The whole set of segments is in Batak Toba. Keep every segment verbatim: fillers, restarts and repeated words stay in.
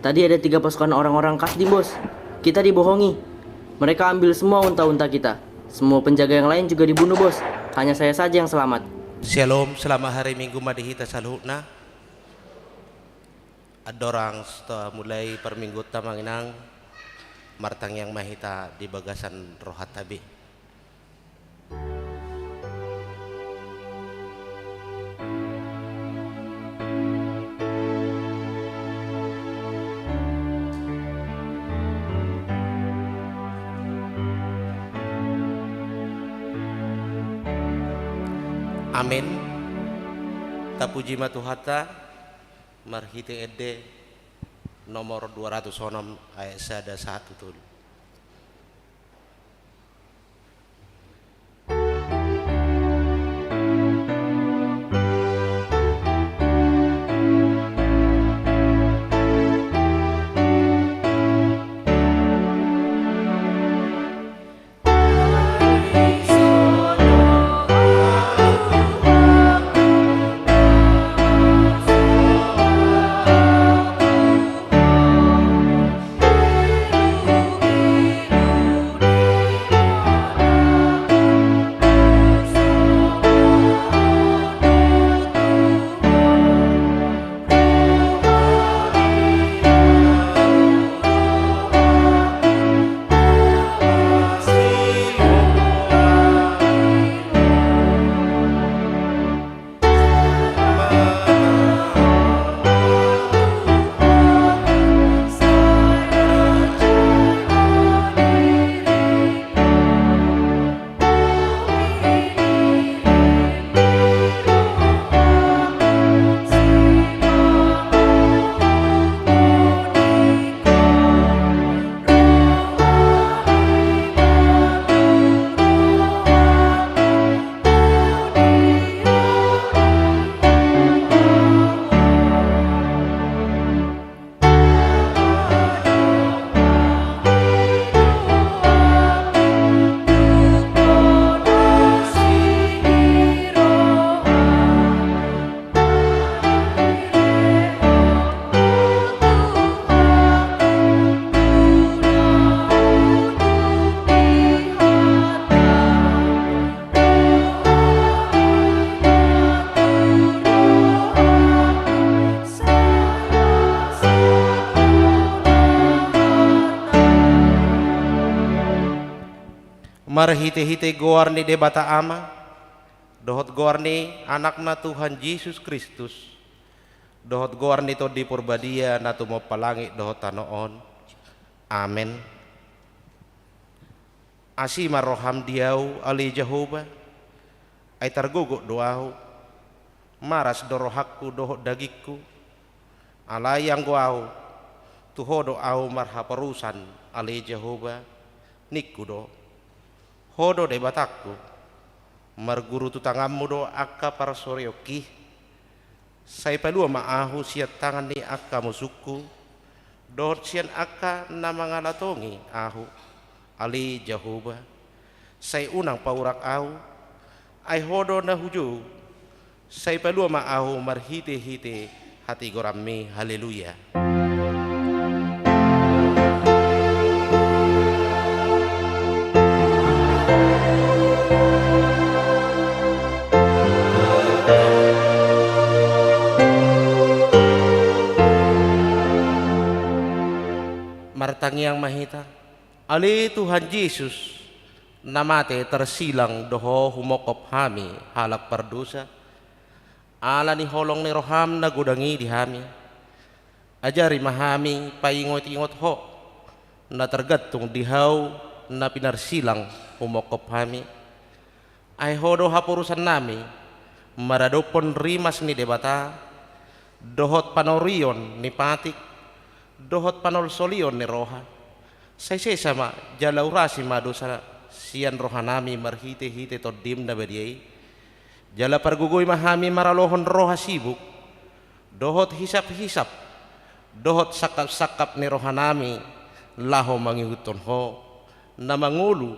Tadi ada tiga pasukan orang-orang Kasdim, Bos. Kita dibohongi. Mereka ambil semua unta-unta kita. Semua penjaga yang lain juga dibunuh, Bos. Hanya saya saja yang selamat. Syalom, selamat hari Minggu ma di hita saluhutna. Andorang so tumulai parmingguonta, amang inang, martangiang ma hita di bagasan rohanta be. Amen. Tapuji ma Tuhanta, marhite ende nomor dua ratus onom ayat sada sahat tu tolu. Marhite-hite goar ni Debata Ama, dohot goar ni Anakna Tuhan Jesus Kristus, dohot goar ni Tondi Porbadia na tumompa langit dohot tano on. Amen. Asi ma roham di ahu, ale Jahowa, ai targogot do ahu, maras do rohangku dohot dagingku. Alai anggo ahu, tu Ho do ahu marhaporusan, ale Jahowa, ningku do. Ho do Debatangku, marguru tu tanganmu do angka parsorionki. Sai palua ma ahu sian tangan ni angka musungku, dohot sian angka na mangalatongi ahu, ale Jahowa. Sai unang paurang ahu, ai Ho do na hujou. Sai palua ma ahu marhite-hite hatigoranmi. Haleluya. Martangiang ma hita. Ale Tuhan Jesus, na mate tarsilang do Ho humongkop hami halak pardosa. Ala ni holong ni roham na godang i di hami, ajari ma hami paingot-ingot Ho, na targantung di hau na pinarsilang humongkop hami. Ai Ho do haporusannami, maradophon rimas ni Debata, dohot panorion ni patik, dohot panolsolion ni roha. Sai sesa ma, jala urasi ma dosa sian rohanami marhite-hite Tondim na badia i. Jala pargogoi ma hami maralohon roha sibuk, dohot hisap-hisap, dohot sangkap-sangkap ni rohanami, laho mangihuthon Ho, na mangolu,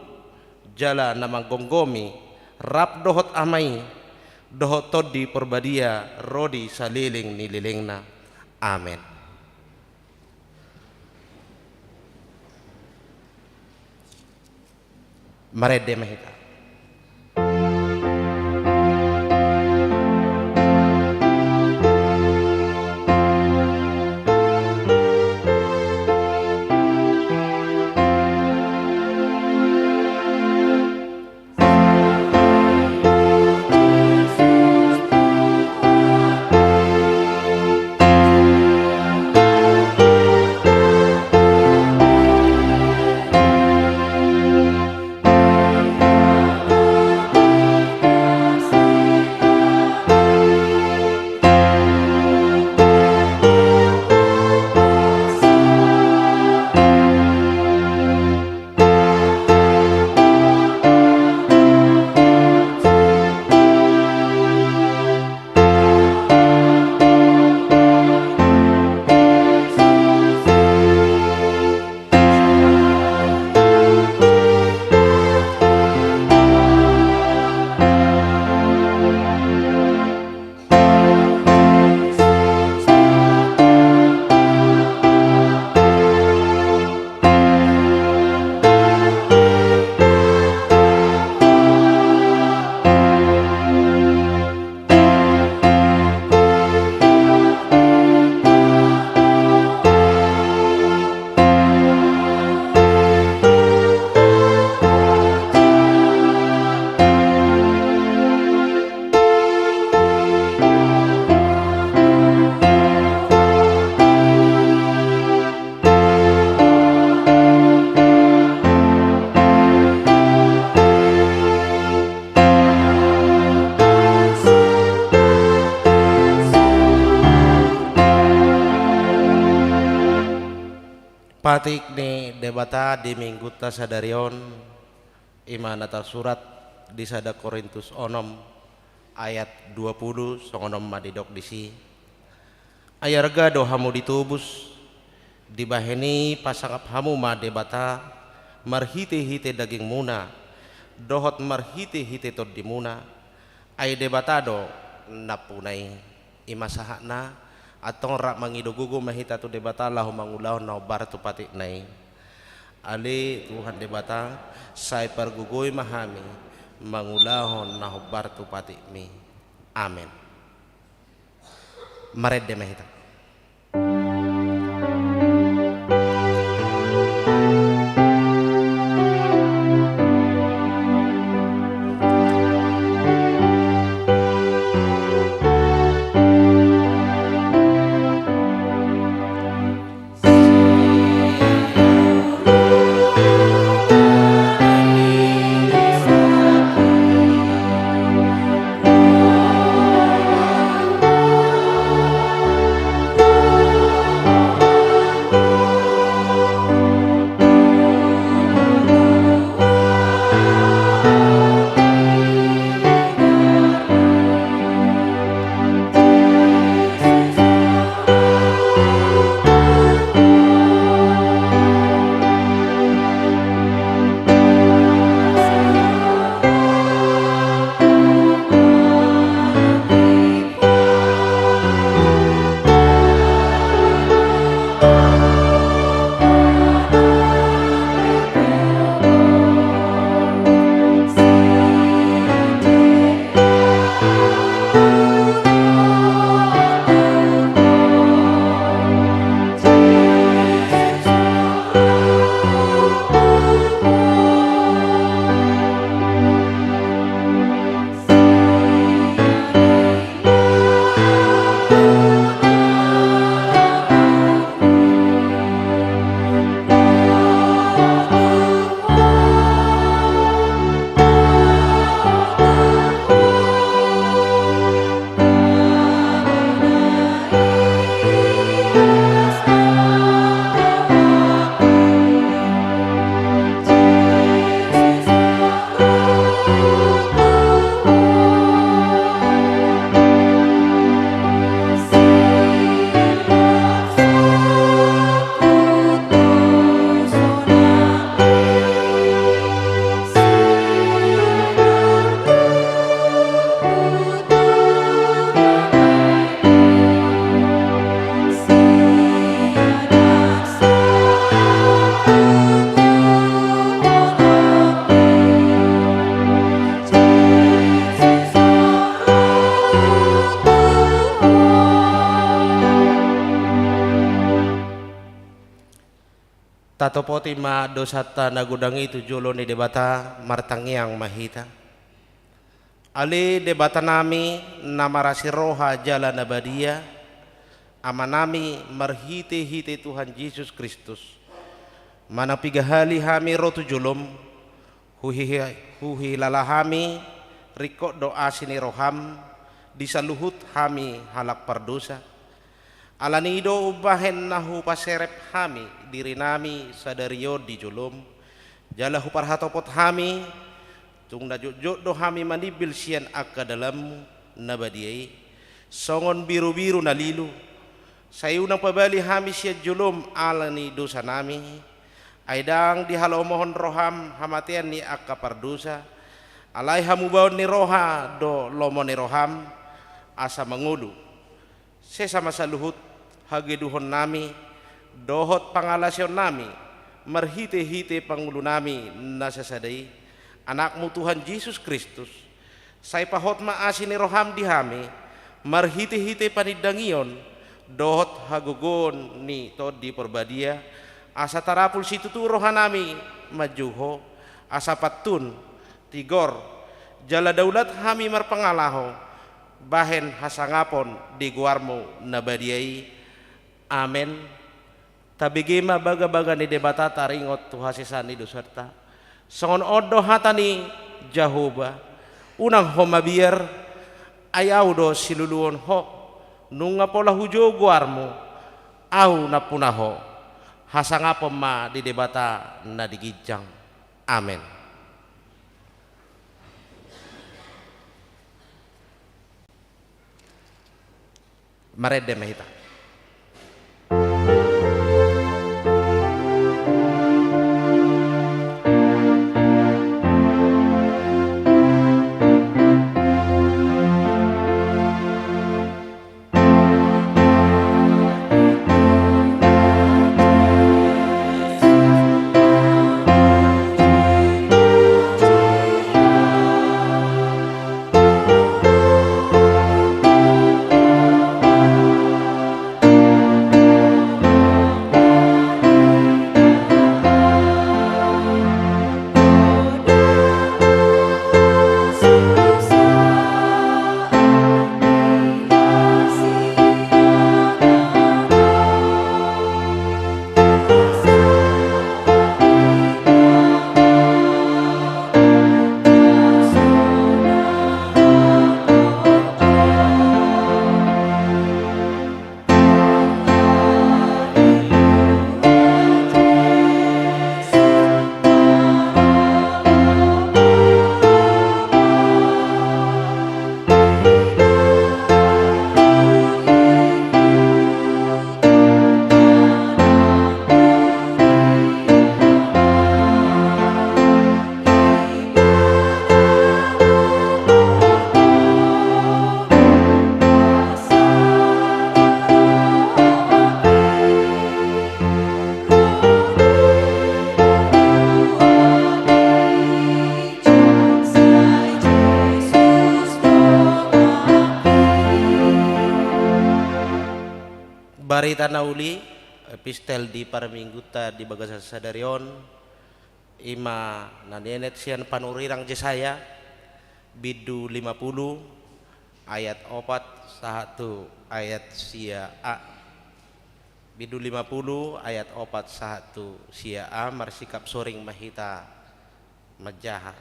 jala na manggomgomi, rap dohot Ama i, dohot Tondi Porbadia, ro di saleleng ni lelengna. Amen. Marende ma hita. Patik ni Debata di Minggunta sadari on, i ma na tarsurat di sada Korintus onom ayat dua pulu, songon on ma didok disi. Ai arga do hamu ditobus, dibahen i pasangap hamu ma Debata marhitehite dagingmuna dohot marhitehite tondimuna. Ai Debata do nampuna i. I ma sahatna, antong rap mangido gogo ma hita tu Debata laho mangulahon na hombar tu patikna i. Ale Tuhan Debata, sai pargogoi ma hami mangulahon na hombar tu patikmi. Amen. Marende ma hita. Hatopoti ma dosanta na godang i tu jolo ni Debata, martangiang ma hita. Ale Debatanami na marasi roha jala na badia, Amanami marhite-hite Tuhan Jesus Kristus, manang piga hali hami ro tu jolom, huhi-, huhilala hami ringkot do asi ni roham di saluhut hami halak pardosa. Alani i do umbahen na hupaserep hami dirinami sadari on di jolom, jala huparhatopot hami, tung na jotjot do hami manimbil sian angka dalanmu na badia i, songon birubiru na lilu. Sai unang pabali hami sian jolom ala ni dosanami, ai ndang dihalomohon roham hamatean ni angka pardosa, alai hamubaon ni roha do lomo ni roham, asa mangolu sesa ma saluhut hagedukonnami dohot pangalaosionnami marhite-hite Pangulunami na sasada i, Anakmu Tuhan Jesus Kristus. Sai pahot ma asi ni roham di hami, marhite-hite panindangion dohot hagogoon ni Tondi Parbadia, asa tarapul situtu rohanami manjou Ho, asa pantun, tigor, jala daulat hami marpangalaho bahen hasangapon di goarmu na badia i. Amen. Tabege ma bagabaga ni Debata taringot tu hasesaan ni dosanta. Songon on do hata ni Jahowa: Unang ho mabiar, ai Ahu do siluluhon ho. Nunga pola hujou goarmu, Ahu nampuna ho. Hasangapon ma di Debata na di ginjang. Amen. Marende ma hita. Barita na uli, epistel di parminggunta di bagasan sadari on, i ma na nienet sian panurirang Jesaya, bindu lima pulu, ayat opat sahat tu ayat sia a. Bindu lima pulu, ayat opat sahat tu sia a, marsikap soring ma hita manjaha.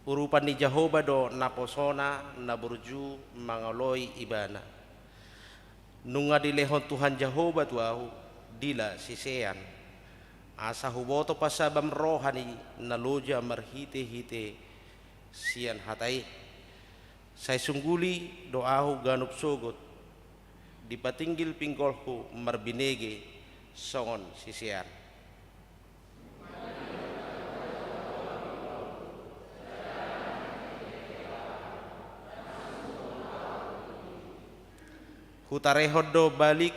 Urupan ni Jahowa do naposona na burju mangoloi ibana. Nunga dilehon Tuhan Jahowa tu ahu dila sisean, asa huboto pasabam roha ni na loja marhite-hite sian hata i. Sai sungguli do ahu ganup sogot, dipatinggil pinggolhu marbinege songon sisean. Hutarehon do balik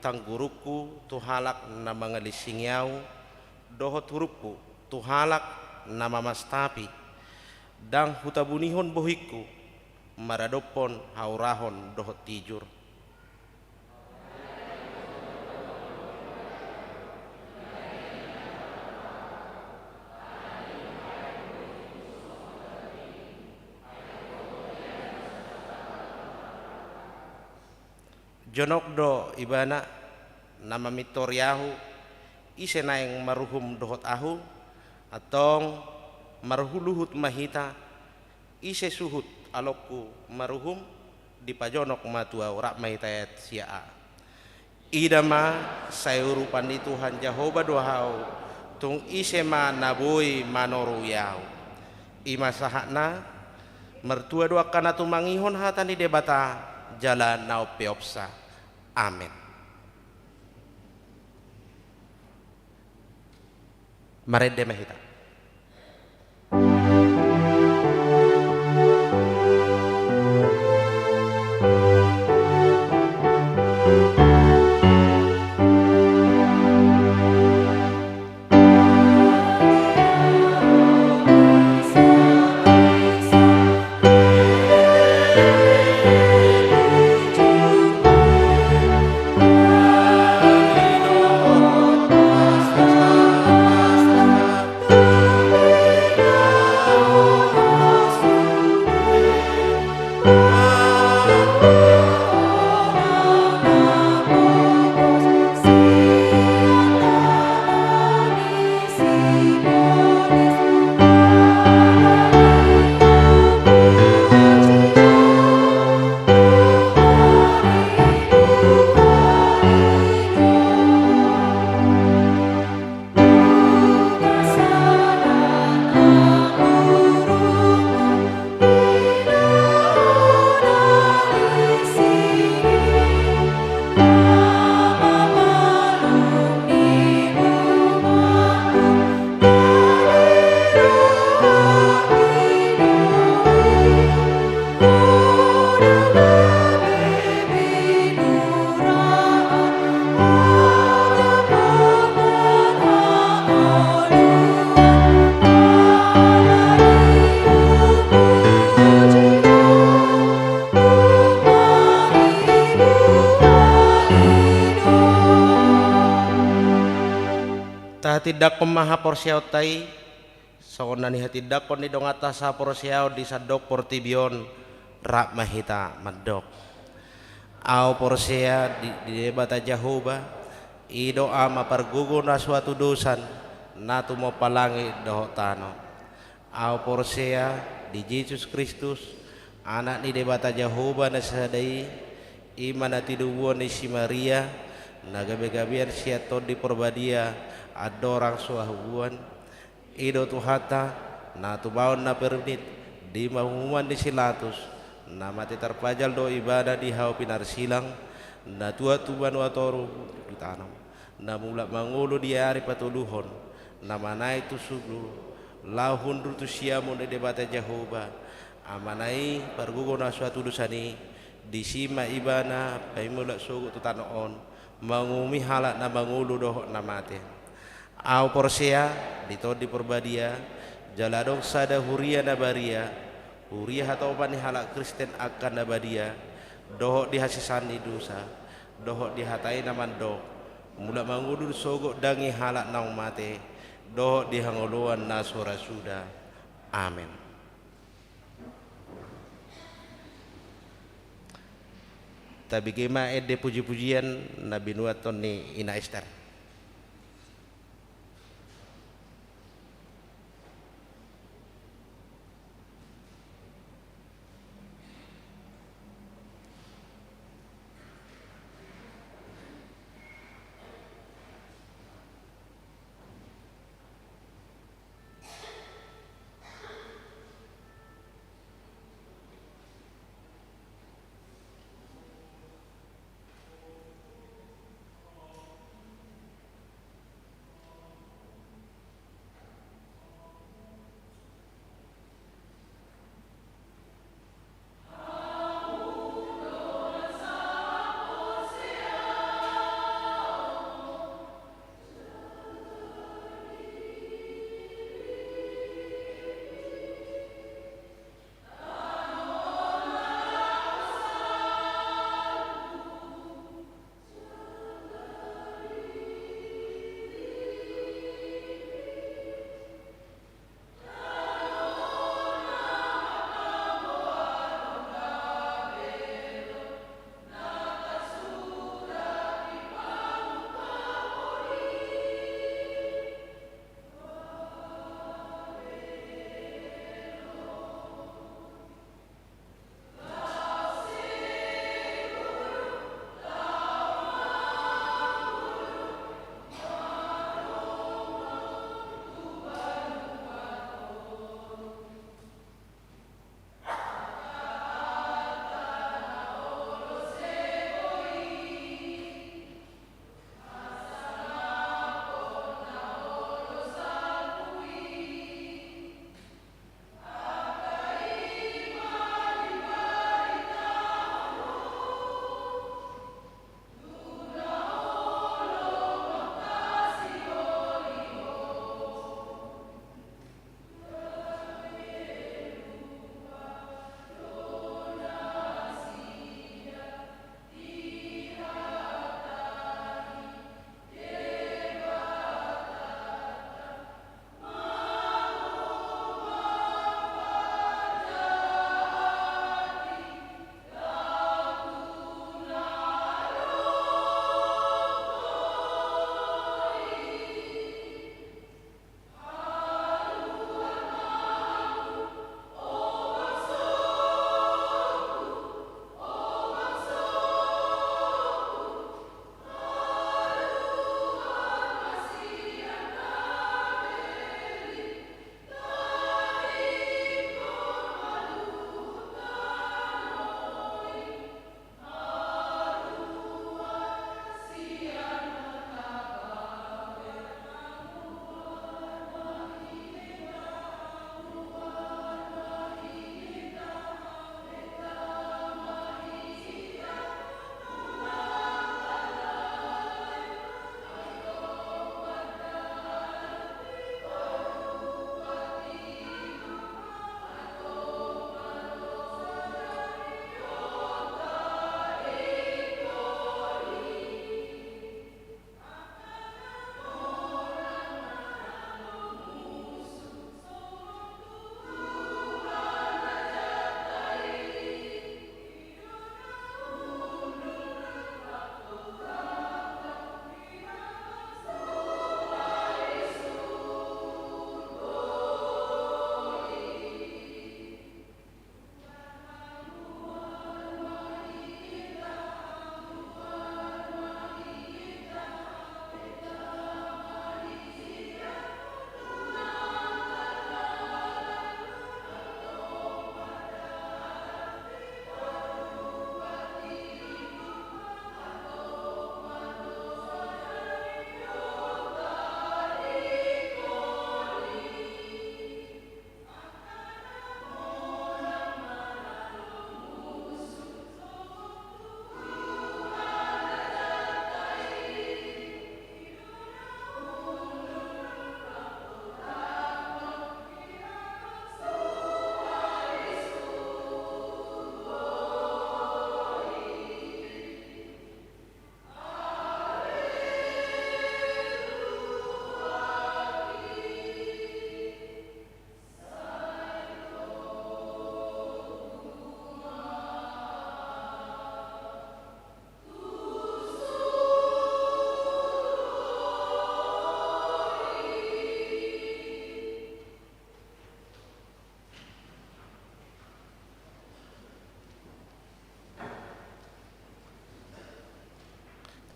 tanggurungku tu halak na mangalinsingi ahu, dohot hurungku tu halak na mamastapi. Ndang hutabunihon bohingku maradophon haurahon dohot tijur. Jonok do Ibana na mamintori ahu, ise naeng maruhum dohot ahu, antong marhuluhut ma hita, ise suhut alongku maruhum, dipajonok ma tu ahu. Rap ma hita ayat sia a. Ida ma, sai urupan ni Tuhan Jahowa do ahu, tung ise ma na boi manorui ahu. I ma sahatna. Martua do angka na tumangihon hata ni Debata jala na umpeopsa. Amen. Marende ma hita. Tahatindangkon ma haporseaonta i, songon na nihatindangkon ni donganta sahaporseaon di sandok portibi on. Rap ma hita mandok. Ahu porsea di, di Debata Jahowa, i do Ama pargogo na so hatudosan, na tumompa langit dohot tano. Ahu porsea di Jesus Kristus, Anak ni Debata Jahowa na sisada i, i ma na tinobuan ni si Maria, na gabegabean sian Tondi Porbadia, andorang so habubuhan. I do Tuhanta, na tumaon na permit di panguhuman ni si Latus, na mate tarpajal do Ibana di hau pinarsilang, na tuat tu banua toru, di tano, na mulak mangolu di ari patoluhon, na manaek tu surgo, laho hundul tu siamun ni Debata Jahowa, Amana i pargogo na so hatudosan i, disi ma Ibana paimulak sogot tu tano on, manguhumi halak na mangolu dohot na mate. Ahu porsea di Tondi Porbadia, jala adong sada huria na badia, huria hatopan ni halak Kristen angka na badia, dohot di hasesaan ni dosa, dohot di hata i na mandok, mulak mangolu sogot dang i halak naung mate, dohot di hangoluan na so ra suda. Amen. Tabege ma ende pujipujian na binuathon ni Ina Ester.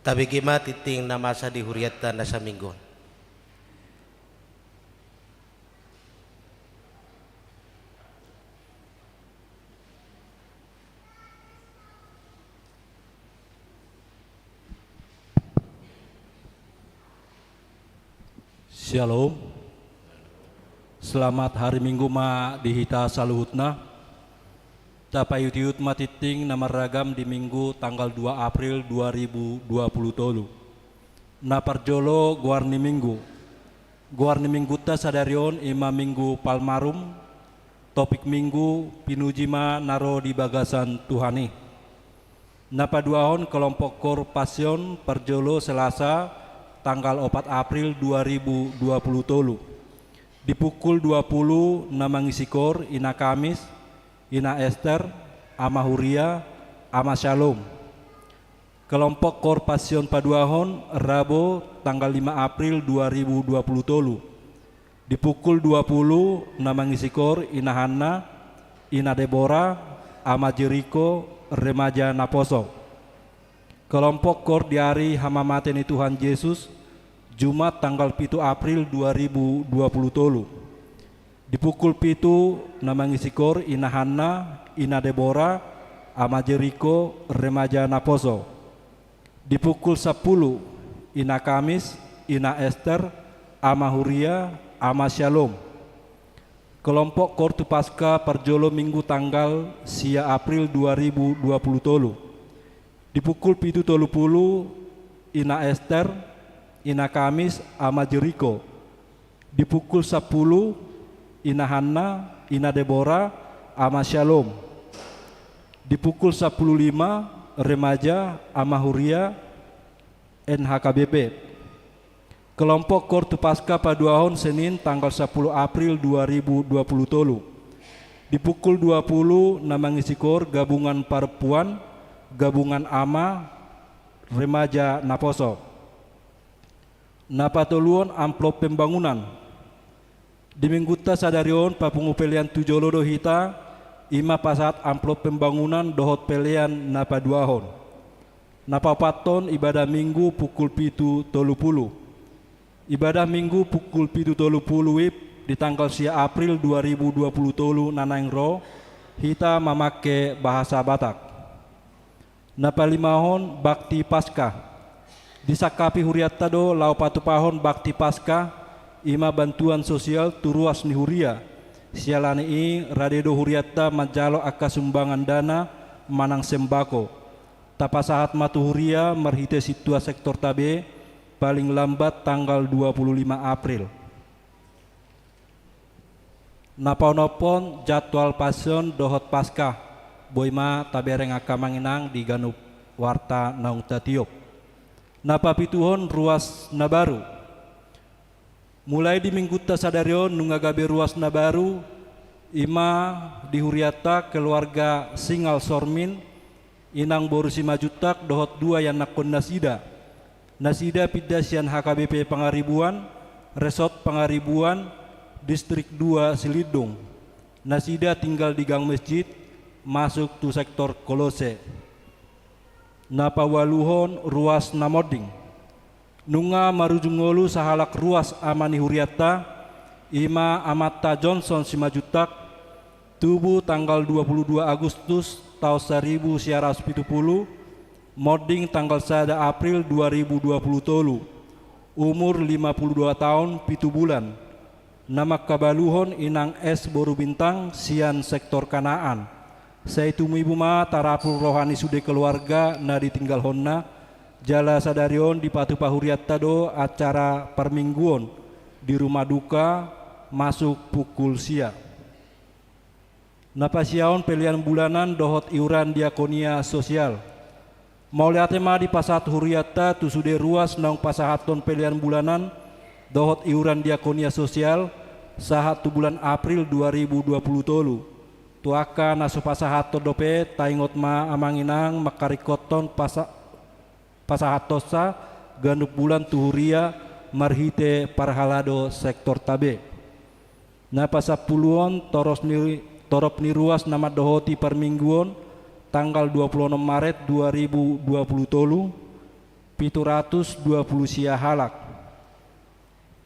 Tabege ma tintin na masa di hurianta na saminggu on. Shalom. Selamat hari Minggu ma di hita saluhutna. Tapaihut-ihut ma tintin na marragam di Minggu tanggal dua April dua ribu dua puluh tolu. Na parjolo, goar ni Minggu. Goar ni Minggunta sadari on i ma Minggu Palmarum. Topik Minggu: Pinuji ma na ro di bagasan Tuhan i. Na paduahon, kelompok Koor Passion, parjolo, Selasa, tanggal opat April dua ribu dua puluh tolu. Di pukul dua puluh, na mangisi koor Ina Kamis, Ina Ester, Ama Huria, Ama Shalom. Kelompok Koor Passion paduahon, Rabo, tanggal lima April dua ribu dua puluh tolu. Di pukul dua puluh, na mangisi koor Ina Hanna, Ina Debora, Ama Jeriko, Remaja Naposo. Kelompok Koor di Ari Hamamate ni Tuhan Jesus, Jumat, tanggal pitu April dua ribu dua puluh tolu. Di pukul pitu, na mangisi koor Ina Hanna, Ina Debora, Ama Jeriko, Remaja Naposo. Di pukul sampulu, Ina Kamis, Ina Ester, Ama Huria, Ama Shalom. Kelompok Koor tu Paska parjolo, Minggu tanggal sia April dua ribu dua puluh tolu. Di pukul pitu tolu pulu, Ina Ester, Ina Kamis, Ama Jeriko. Di pukul sampulu, Ina Hanna, Ina Debora, Ama Shalom. Di pukul sampulu lima, Remaja, Ama Huria, N H K B P. Kelompok Koor tu Paska paduahon, Senin, tanggal sampulu April dua ribu dua puluh tolu. Di pukul dua puluh, na mangisi koor Gabungan Parempuan, Gabungan Ama, Remaja Naposo. Na patoluhon, amplop pembangunan. Di Minggunta sadari on, papungu pelean tu jolo do hita, i ma pasahat amplop pembangunan dohot pelean na paduahon. Na paopathon, ibadah Minggu pukul pitu tolu pulu. Ibadah Minggu pukul pitu tolu pulu i, di tanggal sia April dua ribu dua puluh tolu na naeng ro, hita mamangke bahasa Batak. Na palimahon, bakti Paska. Disangkapi hurianta do laho patupahon bakti Paska, i ma bantuan sosial tu ruas ni huria. Siala ni i, rade do hurianta manjalo angka sumbangan dana manang sembako. Tapasahat ma tu huria marhite sintua sektorta be, paling lambat tanggal dua puluh lima April. Na paonomhon, jadwal Passion dohot Paska. Boi ma tabereng angka amang inang di ganup warta naung tatiop. Na papituhon, ruas na baru. Mulai di Minggunta sadari on nunga gabe ruas na baru, i ma di hurianta keluarga Singal Sormin, inang boru Simanjuntak dohot dua ianakhon nasida. Nasida pinda sian H K B P Pangaribuan, Resort Pangaribuan, Distrik dua Silindung. Nasida tinggal di Gang Mesjid, masuk tu sektor Kolose. Na paualuhon, ruas na monding. Nunga marujung ngolu sahalak ruas ama ni hurianta, i ma amanta Johnson Simanjuntak, tubu tanggal dua puluh dua Agustus taon saribu sia ratus pitu pulu, monding tanggal sada April dua ribu dua puluh tolu, umur lima puluh dua taon pitu bulan. Na mangkabaluhon inang S boru Bintang sian sektor Kanaan. Sai tumibu ma tarapul roha ni sude keluarga na ditinggalhonna, jala sadari on dipatupa hurianta do acara parmingguon di rumah duka, masuk pukul sia. Na pasiahon pelean bulanan dohot iuran diakonia sosial. Mauliate ma dipasahat hurianta tu sude ruas naung pasahathon pelean bulanan dohot iuran diakonia sosial sahat tu bulan April dua ribu dua puluh tolu. Tu angka na so pasahathon dope, taingot ma amang inang mangkaringkothon pasa-, pasahathonsa ganup bulan tu huria marhite parhalado sektorta be. Na pasampuluon, toros ni, torop ni ruas na mandohoti parmingguon, tanggal dua puluh onom Maret dua ribu dua puluh tolu, pitu ratus dua pulu sia halak.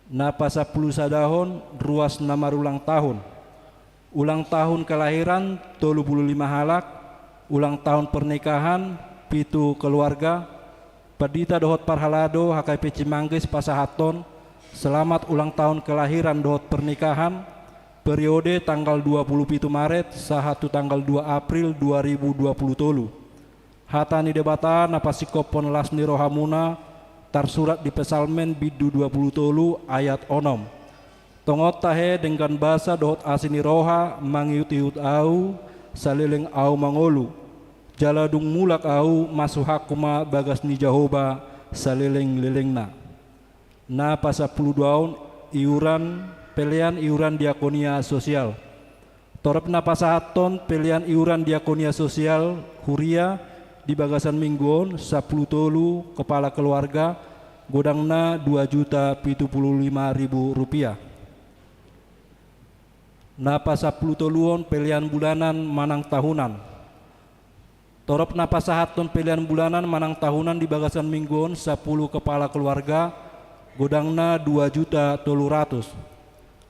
Na pasampulu sadahon, ruas na marulang tahun. Ulang tahun kelahiran, tolu pulu lima halak. Ulang tahun pernikahan, pitu keluarga. Pandita dohot parhalado H K P Cimanggis pasahathon selamat ulang tahun kelahiran dohot pernikahan, periode tanggal dua pulu pitu Maret sahat tu tanggal dua April dua ribu dua pulu tolu. Hata ni Debata na pasingkophon las ni rohamuna, tarsurat di Psalmen bindu dua pulu tolu ayat onom. Tongon tahe denggan basa dohot asi ni roha mangihut-ihut ahu saleleng ahu mangolu. Jala dung mulak ahu, masuhakku ma bagas ni Jahowa saleleng-lelengna. Na pasampulu duahon, iuran, pelean iuran diakonia sosial. Torop na pasahathon pelean iuran diakonia sosial huria di bagasan minggu on, sampulu tolu kepala keluarga, godangna dua juta pitu pulu lima ribu rupiah. Na pasampulu toluhon, pelean bulanan manang tahunan. Torop na pasahathon pelean bulanan manang tahunan di bagasan minggu on, sampulu kepala keluarga, godangna dua juta tolu ratus.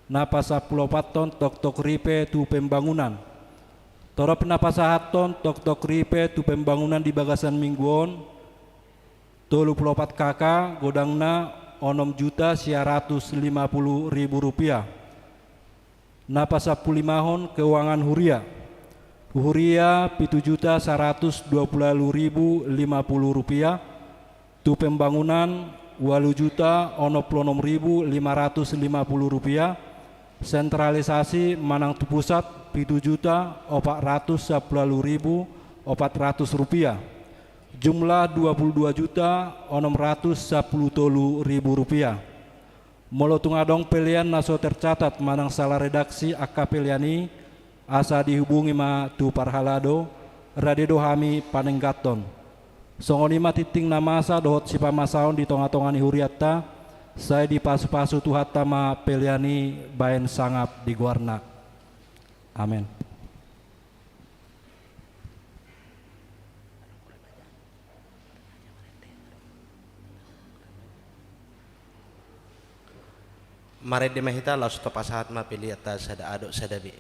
Na pasampulu opathon, toktok ripe tu pembangunan. Torop na pasahathon toktok ripe tu pembangunan di bagasan minggu on, tolu pulu opat K K, godangna onom juta sia ratus lima pulu ribu rupiah. Na pasampulu limahon, keuangan huria. Huria, pitu juta saratus dua pulu ualu ribu lima pulu rupiah. Tu pembangunan, ualu juta onom pulu onom ribu lima ratus lima pulu rupiah. Sentralisasi manang tu pusat, pitu juta opat ratus sampulu ualu ribu opat ratus rupiah. Jumlah, dua pulu dua juta onom ratus sampulu tolu ribu rupiah. Molo tung adong pelean na so tercatat manang salah redaksi angka pelean i, asa dihubungi ma tu parhalado, rade do hami panengganhon. Songon i ma tingting na masa dohot sipamasaon di tonga-tonga ni hurianta, sai dipasu-pasu Tuhanta ma pelean i baen sangap di goarna. Amen. Marende ma hita, laos hupasahat ma peleanta sada A dohot sada B.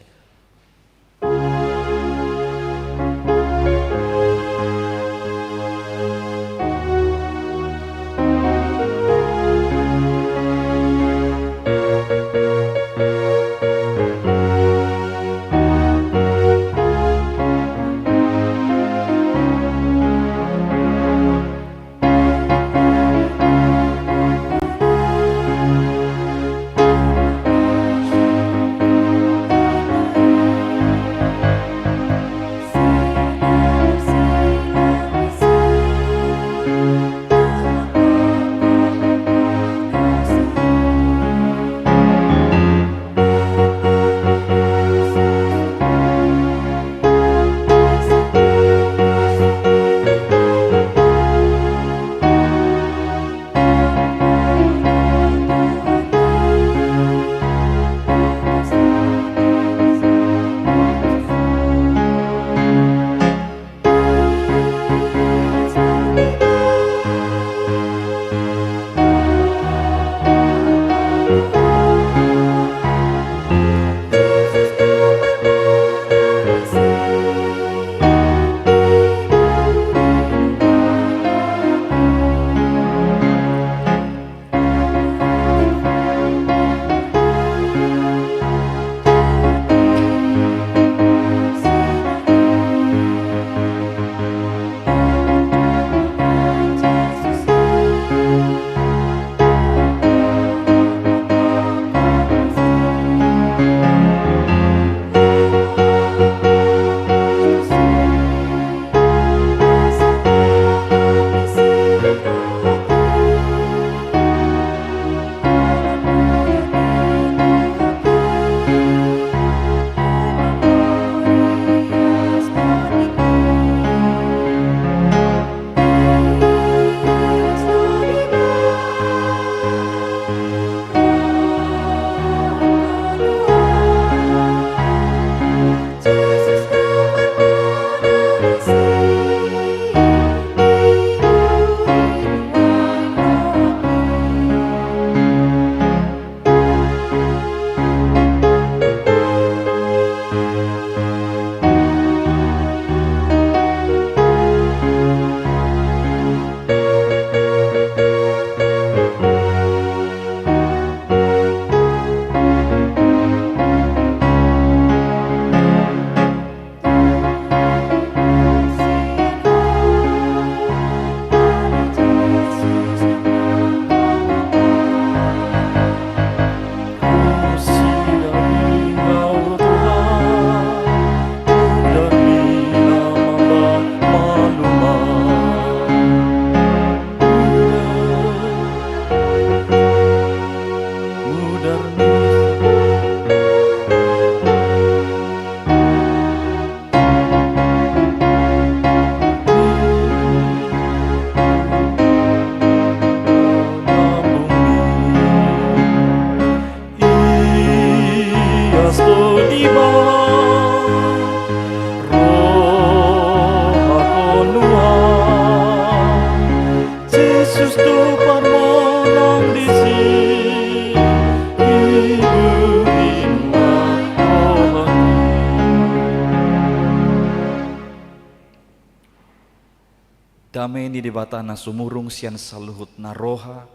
Dame ni Debata na sumurung sian saluhut na roha,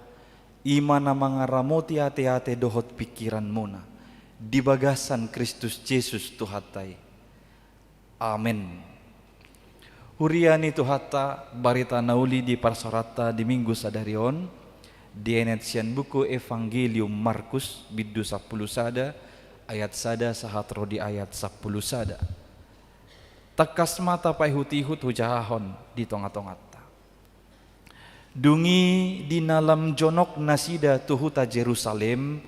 i ma na mangaramoti ateate dohot pingkiranmuna di bagasan Kristus Jesus Tuhanta i. Amen. Huria ni Tuhanta, barita na uli di parsaoranta di Minggu sadari on dienet sian buku Evangelium Markus, bindu sampulu sada, ayat sada sahat ro di ayat sampulu sada. Tangkas ma tapaihutihut hujahahon di tongatonganta. Dung i di na lam jonok nasida tu huta Jerusalem,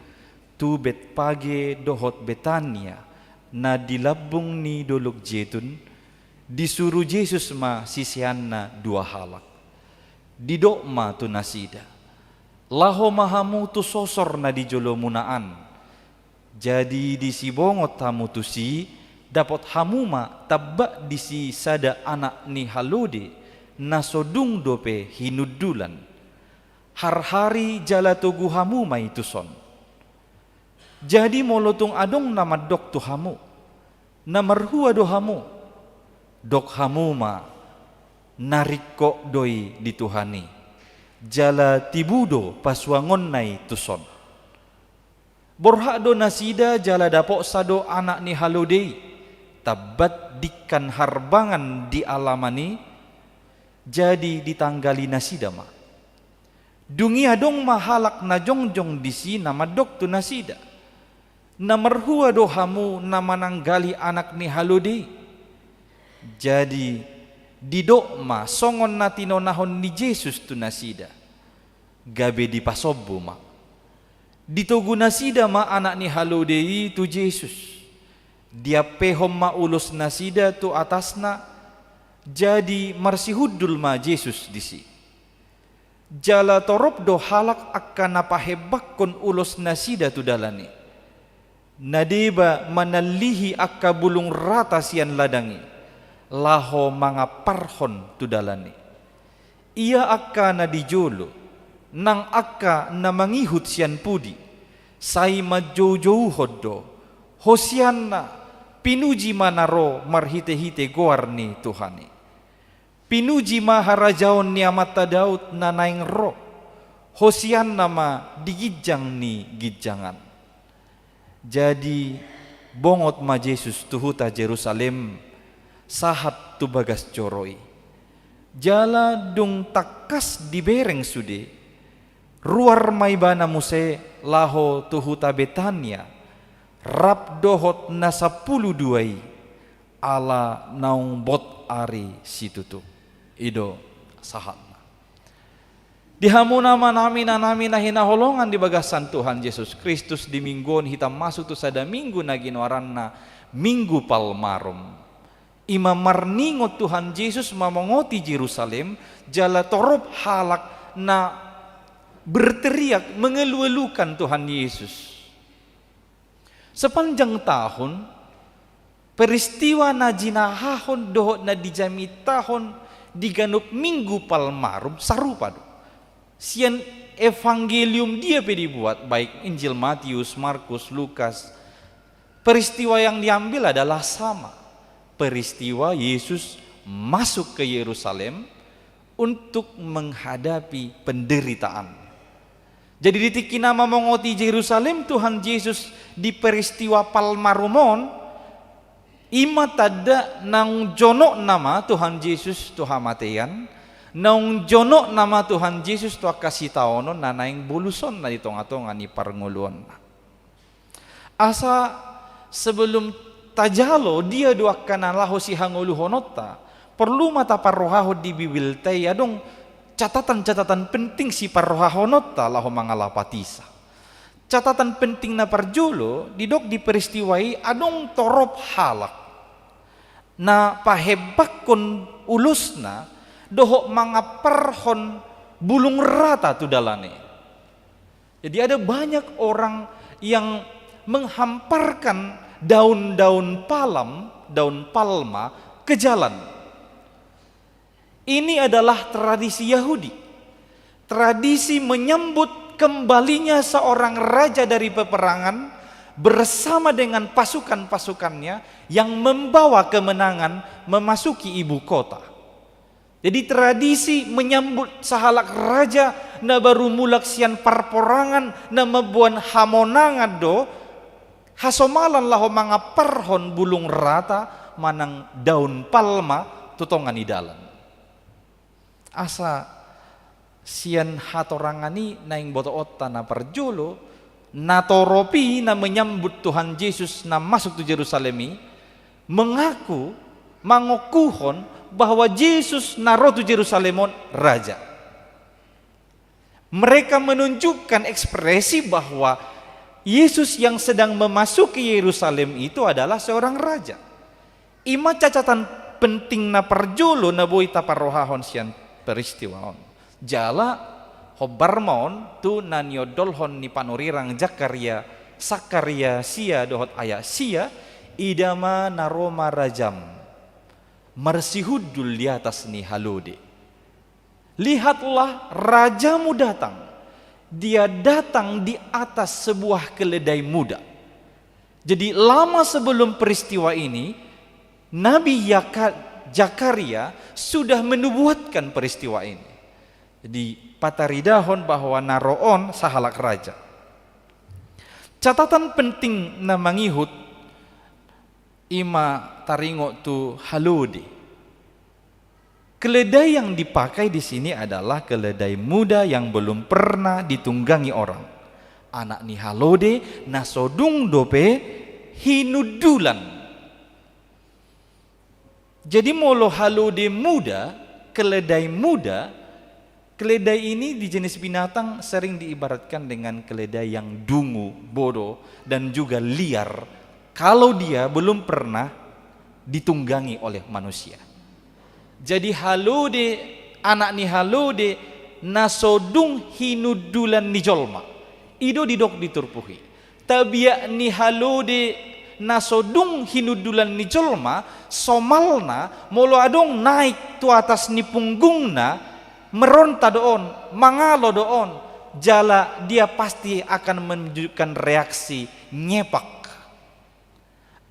tu Betpage dohot Betania, na di lambung ni Dolok Jetun, disuru Jesus ma siseanna dua halak. Didok ma tu nasida: Laho ma hamu tu sosor na di jolomuna an. Jadi disibongot hamu tusi, dapot hamu ma tambak disi sada anak ni halode, na so dung dope hinundulan. Harhari jala togu hamu ma i tuson. Jadi molo tung adong na mandok tu hamu: Na marhua do hamu? Dok hamu ma: Na ringkot do i di Tuhan i, jala tibu do pasuangonna i tuson. Borhat do nasida jala dapotsa do anak ni halode i, tambat dingkan harbangan di alaman i, jadi ditanggali nasida ma. Dung i adong ma halak na jongjong disi na mandok tu nasida: Na marhua do hamu na mananggali anak ni halode i? Jadi didok ma songon na tinonahon ni Jesus tu nasida, gabe dipasombu ma. Ditogu nasida ma anak ni halode i tu Jesus. Diampehon ma ulos nasida tu atasna, jadi marsihundul ma Jesus disi. Jala torop do halak angka na pahembakkon ulos nasida tu dalan i. Na deba manallihi angka bulung rata sian ladang i, laho mangamparhon tu dalan i. Ia angka na di jolo, nang angka na mangihut sian pudi, sai manjoujouhon do: Hosianna, pinuji ma na ro marhitehite goar ni Tuhan i. Pinuji ma harajaon ni amanta Daud na naeng ro. Hosianna ma di ginjang ni ginjangan. Jadi bongot ma Jesus tu huta Jerusalem, sahat tu bagas joro i. Jala dung tangkas dibereng sude, ruar ma ibana muse laho tu huta Betania, rap dohot na sampulu dua i, ala naung bot ari situtu. I do sahatna. Di hamu na manami na nami na hinaholongan di bagasan Tuhan Jesus Kristus, di minggu on hita masuk tu sada minggu na ginoaranna Minggu Palmarum. I ma marningot Tuhan Jesus mamongoti Jerusalem, jala torop halak na berteriak mengeluh-eluhkan Tuhan Yesus. Sepanjang tahun, peristiwa na jinahahon dohot na dijamitahon di ganup Minggu Palmarum sarupa do. Sian evangelium dia pe dibuat, baik Injil Matius, Markus, Lukas, peristiwa yang diambil adalah sama. Peristiwa Yesus masuk ke Yerusalem untuk menghadapi penderitaan. Jadi di tingki na mamongoti Jerusalem Tuhan Jesus di peristiwa Palmarum on, i ma tanda naung jonok nama Tuhan Jesus tu hamatean, naung jonok nama Tuhan Jesus tu angka sitaonon na naeng bolusonna di tongatonga ni parngoluonna. Asa sebelum tajalo dia do angka na laho sihangoluhononta, porlu ma taparrohahon di Bibelta i adong catatan-catatan penting siparrohahononta laho mangalapatisa. Catatan penting na parjolo, didok di peristiwa i adong torop halak na pahembakkon ulosna dohot mangamparhon bulung rata tu dalan i. Jadi ada banyak orang yang menghamparkan daun-daun palam, daun palma ke jalan. Ini adalah tradisi Yahudi. Tradisi menyambut kembalinya seorang raja dari peperangan bersama dengan pasukan-pasukannya yang membawa kemenangan memasuki ibu kota. Jadi tradisi menyambut sahalak raja na baru mulak sian parporangan na mamboan hamonangan do hasomalan laho mangamparhon bulung rata manang daun palma tu tonga ni dalan. Asa sian hatorangan i naeng botoonta na parjolo, natorop i na menyambut Tuhan Jesus na masuk tu Jerusalem i, mengaku, mangokuhon bahwa Jesus na ro tu Jerusalem on raja. Mereka menunjukkan ekspresi bahwa Yesus yang sedang memasuki Yerusalem itu adalah seorang raja. I ma catatan penting na parjolo na boi taparrohahon sian peristiwa on. Jala hombar ma on tu na niondolhon ni panurirang Zakaria, Zakaria sia dohot ayat sia, ida ma na ro ma rajam marsihundul di atas ni halode. Lihatlah, rajamu datang. Dia datang di atas sebuah keledai muda. Jadi, lama sebelum peristiwa ini, Nabi Yaka-, Zakaria sudah menubuatkan peristiwa ini. Jadi, pataridahon bahwa na ro on sahalak raja. Catatan penting na mangihut i ma taringot tu halode. Keledai yang dipakai di sini adalah keledai muda yang belum pernah ditunggangi orang. Anak ni halode na so dung dope hinundulan. Jadi molo halode muda, keledai muda, keledai ini di jenis binatang sering diibaratkan dengan keledai yang dungu, bodoh, dan juga liar kalau dia belum pernah ditunggangi oleh manusia. Jadi halode, anak ni halode na so dung hinundulan ni jolma. I do didok di turpuk i. Tabiat ni halode na so dung hinundulan ni jolma, somalna molo adong naik tu atas ni punggungna, meronta do on, mangalo do on, jala dia pasti akan menunjukkan reaksi nyepak.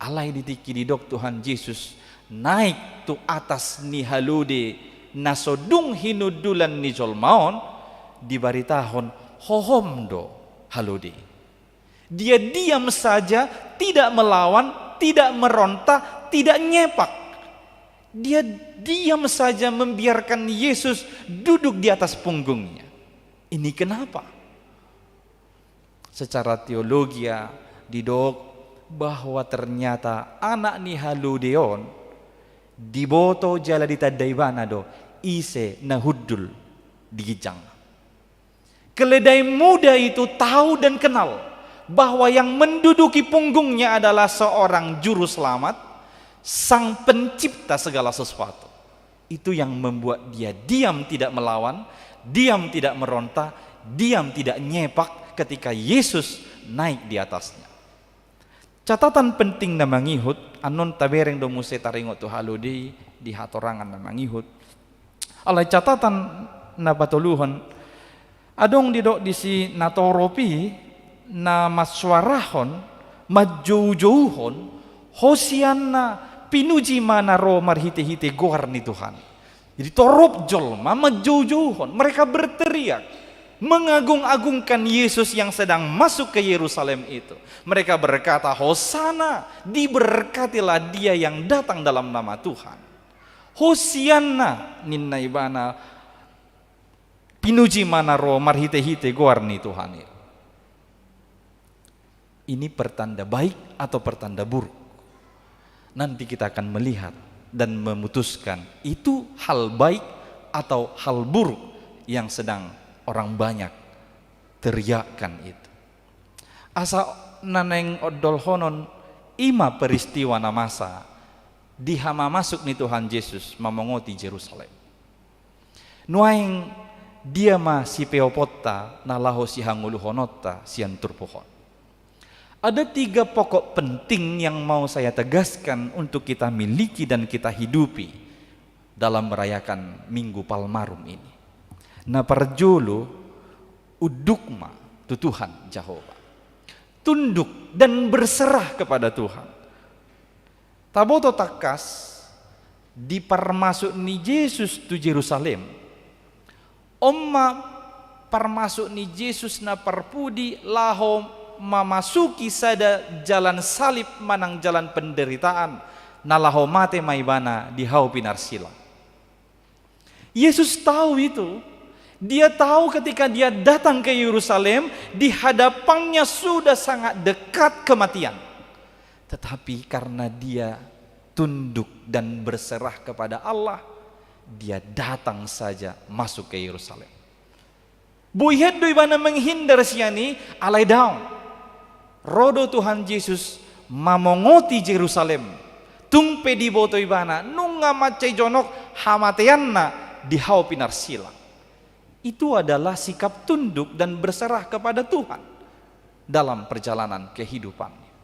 Alai di tingki didok Tuhan Jesus naik tu atas ni halode na so dung hinundulan ni jolma on, dibaritahon hohom do halode. Dia diam saja, tidak melawan, tidak meronta, tidak nyepak. Dia diam saja membiarkan Yesus duduk di atas punggungnya. Ini kenapa? Secara teologia didok bahwa ternyata anak ni halode on diboto jala ditanda ibana do ise na hundul di ginjangna. Keledai muda itu tahu dan kenal bahwa yang menduduki punggungnya adalah seorang juru selamat, sang pencipta segala sesuatu. Itu yang membuat dia diam tidak melawan, diam tidak meronta, diam tidak nyepak ketika Yesus naik di atasnya. Catatan penting na mangihut, annon tabereng do muse taringot tu halode i di hatorangan na mangihut. Alai catatan na patoluhon, adong didok disi natorop i na mansuarahon, manjoujouhon, Hosianna, pinuji ma na ro marhitehite goar ni Tuhan. Jadi torop jolma manjoujouhon, mereka berteriak, mengagung-agungkan Yesus yang sedang masuk ke Yerusalem itu. Mereka berkata, "Hosana, diberkatilah dia yang datang dalam nama Tuhan. Hosianna," ninna ibana, "pinuji ma na ro marhitehite goar ni Tuhan i." Ini pertanda baik atau pertanda buruk? Nanti kita akan melihat dan memutuskan itu hal baik atau hal buruk yang sedang orang banyak teriakkan itu. Asa na naeng ondolhonon, i ma peristiwa na masa di hamamasuk ni Tuhan Jesus mamongoti Jerusalem. Nuaeng dia ma sipeoponta na laho sihangoluhononta sian turpuk on? Ada tiga pokok penting yang mau saya tegaskan untuk kita miliki dan kita hidupi dalam merayakan Minggu Palmarum ini. Na parjolo, unduk ma tu Tuhan Jahowa. Tunduk dan berserah kepada Tuhan. Taboto tangkas, Di parmasuk ni Jesus tu Jerusalem, on ma parmasuk ni Jesus na parpudi laho mamasuki sada jalan salib manang jalan penderitaan, na laho mate ma ibana di hau pinarsilang. Yesus tahu itu. Dia tahu ketika dia datang ke Yerusalem, di hadapannya sudah sangat dekat kematian. Tetapi karena dia tunduk dan berserah kepada Allah, dia datang saja masuk ke Yerusalem. Boi het do ibana menghindar sian i, alai daong. Ro do Tuhan Jesus mamongoti Jerusalem. Tung pe diboto ibana, nunga mansai jonok hamateanna di hau pinarsilang. Itu adalah sikap tunduk dan berserah kepada Tuhan dalam perjalanan kehidupannya.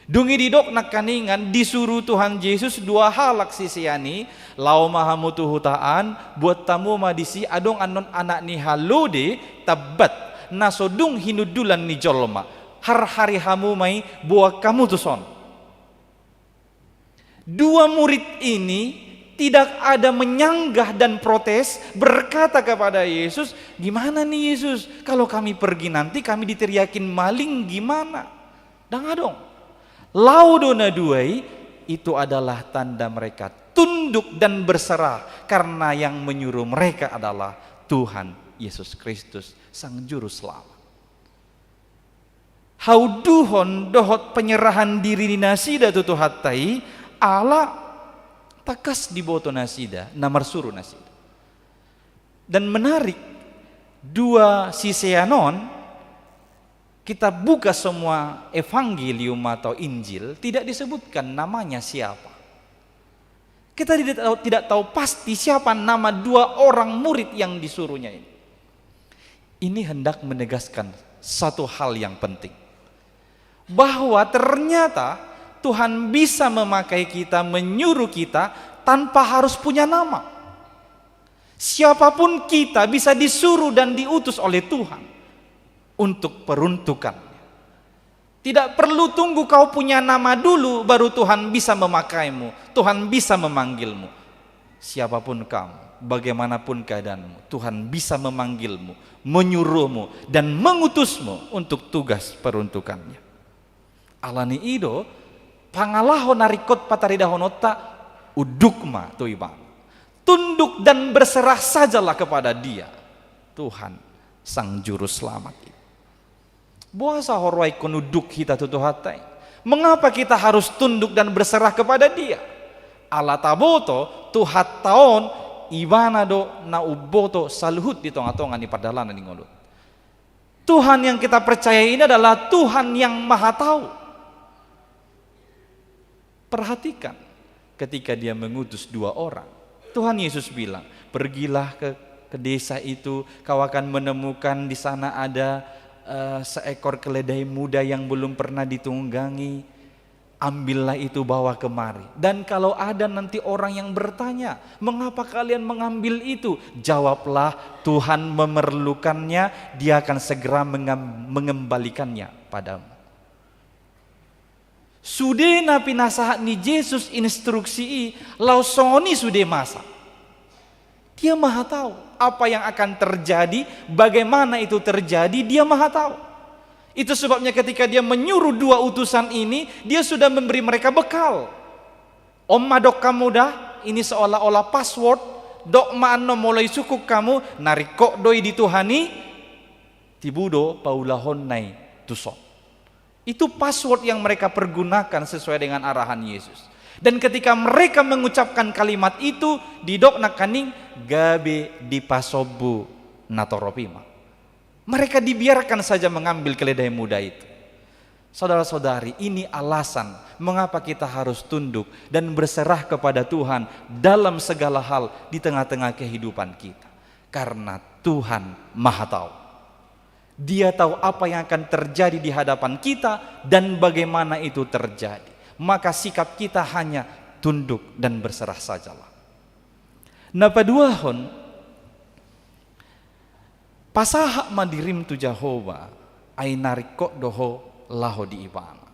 Dung i didok nangkaningan, disuru Tuhan Jesus dua halak sisean i, laho ma hamu tu huta an, buat hamu ma disi adong annon anak ni halode tambat, na so dung hinundulan ni jolma, harhari hamu ma i, boan hamu tuson. Dua murid ini tidak ada menyanggah dan protes, berkata kepada Yesus, "Gimana nih Yesus, kalau kami pergi nanti kami diteriakin maling gimana?" Dang adong. Laho do na dua i, itu adalah tanda mereka tunduk dan berserah karena yang menyuruh mereka adalah Tuhan Yesus Kristus, Sang Juru Selamat. Hauduhon dohot penyerahan diri ni nasida tu Tuhanta i, ala tangkas diboto nasida na marsuru nasida. Dan menarik, dua sisean on, kita buka semua evangelium atau Injil, tidak disebutkan namanya siapa. Kita tidak tahu, tidak tahu pasti siapa nama dua orang murid yang disuruhnya ini. Ini hendak menegaskan satu hal yang penting, bahwa ternyata Tuhan bisa memakai kita, menyuruh kita tanpa harus punya nama. Siapapun kita bisa disuruh dan diutus oleh Tuhan untuk peruntukan. Tidak perlu tunggu kau punya nama dulu baru Tuhan bisa memakaimu, Tuhan bisa memanggilmu. Siapapun kamu, bagaimanapun keadaanmu, Tuhan bisa memanggilmu, menyuruhmu, dan mengutusmu untuk tugas peruntukannya. Alani i do, pangalaho na ringkot pataridahononta, unduk ma tu ibana. Tunduk dan berserah sajalah kepada Dia, Tuhan Sang Juru Selamat i. Boasa hurohahon unduk hita tu Tuhanta i? Mengapa kita harus tunduk dan berserah kepada Dia? Ala taboto, Tuhanta on, Ibana do na umboto saluhut di tongatonga ni pardalanan ni ngolunta. Tuhan yang kita percaya ini adalah Tuhan yang Maha Tahu. Perhatikan, ketika Dia mengutus dua orang, Tuhan Yesus bilang, "Pergilah ke, ke desa itu, kau akan menemukan di sana ada, eh, seekor keledai muda yang belum pernah ditunggangi. Ambillah itu, bawa kemari. Dan kalau ada nanti orang yang bertanya, 'Mengapa kalian mengambil itu?' Jawablah, 'Tuhan memerlukannya, Dia akan segera mengam-, mengembalikannya padamu.'" Sude na pinasahat ni Jesus instruksi i, laos songon i sude masa. Dia Maha Tahu apa yang akan terjadi, bagaimana itu terjadi, Dia Maha Tahu. Itu sebabnya ketika Dia menyuruh dua utusan ini, Dia sudah memberi mereka bekal. On ma dok hamu da, ini seolah-olah password, dok ma annon molo isungkun hamu, na ringkot do i di Tuhan i, tibu do paulahonna i tuson. Itu password yang mereka pergunakan sesuai dengan arahan Yesus. Dan ketika mereka mengucapkan kalimat itu, didok nangkaning, gabe dipasombu natorop i ma. Mereka dibiarkan saja mengambil keledai muda itu. Saudara-saudari, ini alasan mengapa kita harus tunduk dan berserah kepada Tuhan dalam segala hal di tengah-tengah kehidupan kita. Karena Tuhan Maha Tahu. Dia tahu apa yang akan terjadi di hadapan kita dan bagaimana itu terjadi. Maka sikap kita hanya tunduk dan berserah sajalah. Na paduahon, pasahat ma dirim tu Jahowa, ai na ringkot do ho laho di Ibana.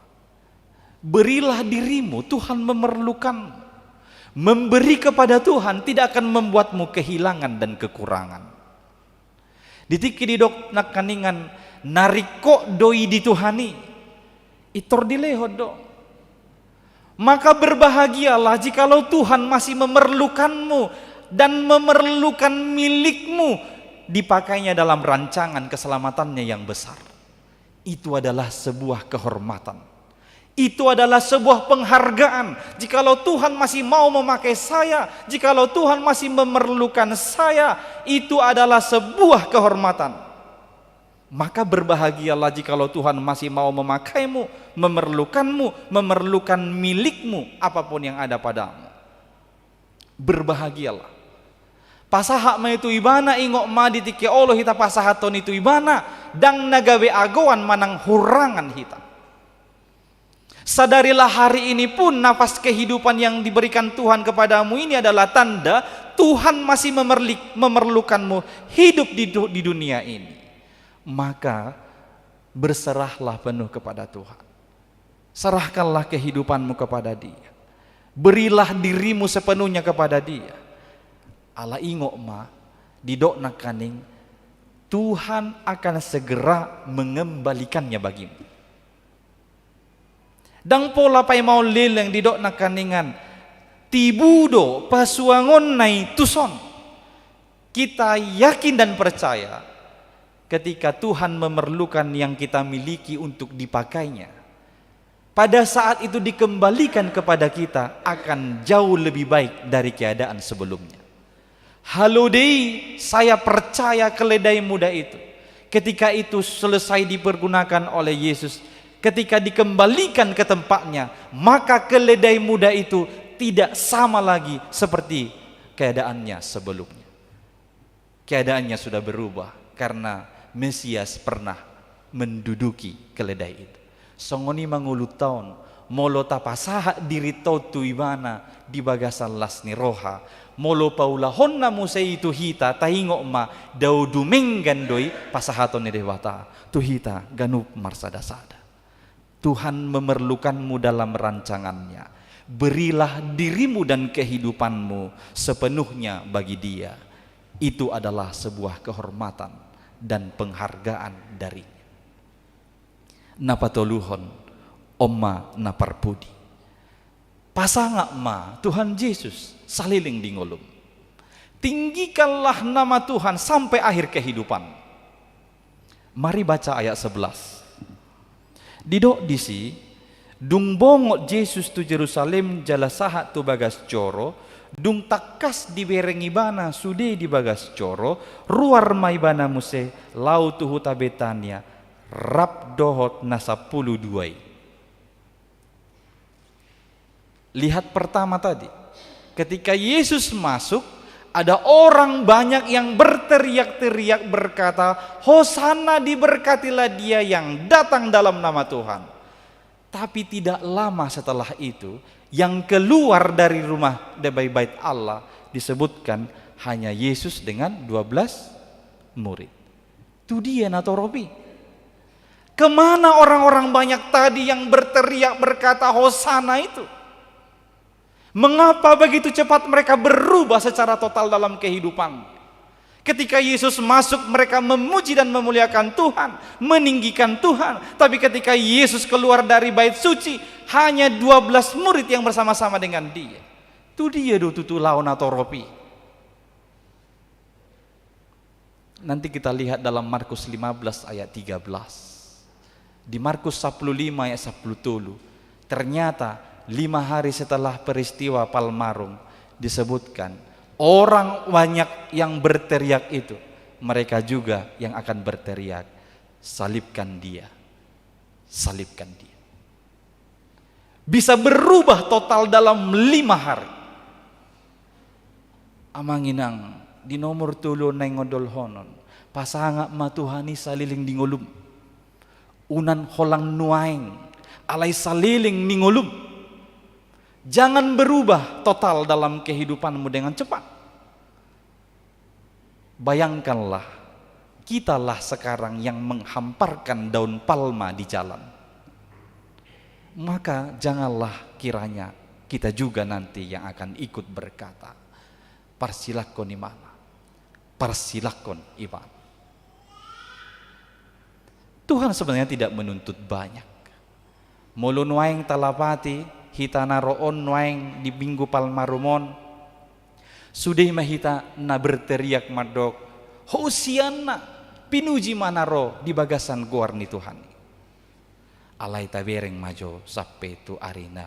Berilah dirimu, Tuhan memerlukanmu. Memberi kepada Tuhan tidak akan membuatmu kehilangan dan kekurangan. Di tingki didok nangkaningan, na ringkot do i di Tuhan i, pintor dilehon do. Maka berbahagialah jikalau Tuhan masih memerlukanmu dan memerlukan milikmu dipakainya dalam rancangan keselamatannya yang besar. Itu adalah sebuah kehormatan. Itu adalah sebuah penghargaan. Jikalau Tuhan masih mau memakai saya, jikalau Tuhan masih memerlukan saya, itu adalah sebuah kehormatan. Maka berbahagialah jikalau Tuhan masih mau memakaimu, memerlukanmu, memerlukan milikmu, apapun yang ada padamu. Berbahagialah. Pasahat ma i tu ibana, ingot ma di tingki olo hita pasahathon i tu ibana, ndang na gabe agoan manang hurangan hita. Sadarilah hari ini pun nafas kehidupan yang diberikan Tuhan kepadamu ini adalah tanda Tuhan masih memerli-, memerlukanmu hidup di du-, di dunia ini. Maka berserahlah penuh kepada Tuhan. Serahkanlah kehidupanmu kepada Dia. Berilah dirimu sepenuhnya kepada Dia. Ala ingot ma, didok nangkaning, Tuhan akan segera mengembalikannya bagimu. Ndang pola paimaon leleng, didok nangkaningan, tibu do pasuangonna i tuson. Kita yakin dan percaya, ketika Tuhan memerlukan yang kita miliki untuk dipakainya, pada saat itu dikembalikan kepada kita akan jauh lebih baik dari keadaan sebelumnya. Halo dei, saya percaya keledai muda itu, ketika itu selesai dipergunakan oleh Yesus, ketika dikembalikan ke tempatnya, maka keledai muda itu tidak sama lagi seperti keadaannya sebelumnya. Keadaannya sudah berubah karena Mesias pernah menduduki keledai itu. Songon i ma ngolunta on, molo tapasahat dirinta on tu Ibana di bagasan las ni roha, molo paulahonna muse i tu hita, taingot ma, dao dumenggan do i pasahaton ni Debata tu hita ganup marsadasada. Tuhan memerlukanmu dalam rancangannya. Berilah dirimu dan kehidupanmu sepenuhnya bagi Dia. Itu adalah sebuah kehormatan dan penghargaan dari-Nya. Na patoluhon, on ma na parpudi. Pasangap ma Tuhan Jesus saleleng di ngolum. Tinggikanlah nama Tuhan sampai akhir kehidupan. Mari baca ayat sebelas. Didok disi, dung bongot Jesus tu Jerusalem jala sahat tu bagas joro, dung tangkas dibereng Ibana sude di bagas joro, ruar ma Ibana muse laho tu huta Betania, rap dohot na sampulu dua i. Lihat pertama tadi, ketika Yesus masuk, ada orang banyak yang berteriak-teriak berkata, "Hosana, diberkatilah Dia yang datang dalam nama Tuhan." Tapi tidak lama setelah itu, yang keluar dari rumah, dari bait Allah, disebutkan hanya Yesus dengan dua belas murid. Tu dia natorop i? Kemana orang-orang banyak tadi yang berteriak berkata, "Hosana" itu? Mengapa begitu cepat mereka berubah secara total dalam kehidupan? Ketika Yesus masuk, mereka memuji dan memuliakan Tuhan, meninggikan Tuhan. Tapi ketika Yesus keluar dari bait suci, hanya dua belas murid yang bersama-sama dengan Dia. Tu dia do tutu laho natorop i? Nanti kita lihat dalam Markus lima belas ayat tiga belas. Di Markus sampulu lima ayat sampulu tolu, ternyata lima hari setelah peristiwa Palmarum disebutkan, orang banyak yang berteriak itu, mereka juga yang akan berteriak, "Salibkan Dia, salibkan Dia." Bisa berubah total dalam lima hari. Amang inang, di nomor tolu naeng huondolhonon, pasangap ma Tuhan i saleleng di ngolum. Unang holan nuaeng, alai saleleng ni ngolum. Jangan berubah total dalam kehidupanmu dengan cepat. Bayangkanlah, kitalah sekarang yang menghamparkan daun palma di jalan. Maka janganlah kiranya Kita juga nanti yang akan ikut berkata, "Parsilangkon Ibana, parsilangkon Ibana." Tuhan sebenarnya tidak menuntut banyak. Molo nuaeng talapati hita na ro on nuaeng di Minggu Palmarum on, sude ma hita na berteriak mandok, "Hosianna, pinuji ma na ro di bagasan goar ni Tuhan i." Alai tabereng ma jo sampe tu ari na,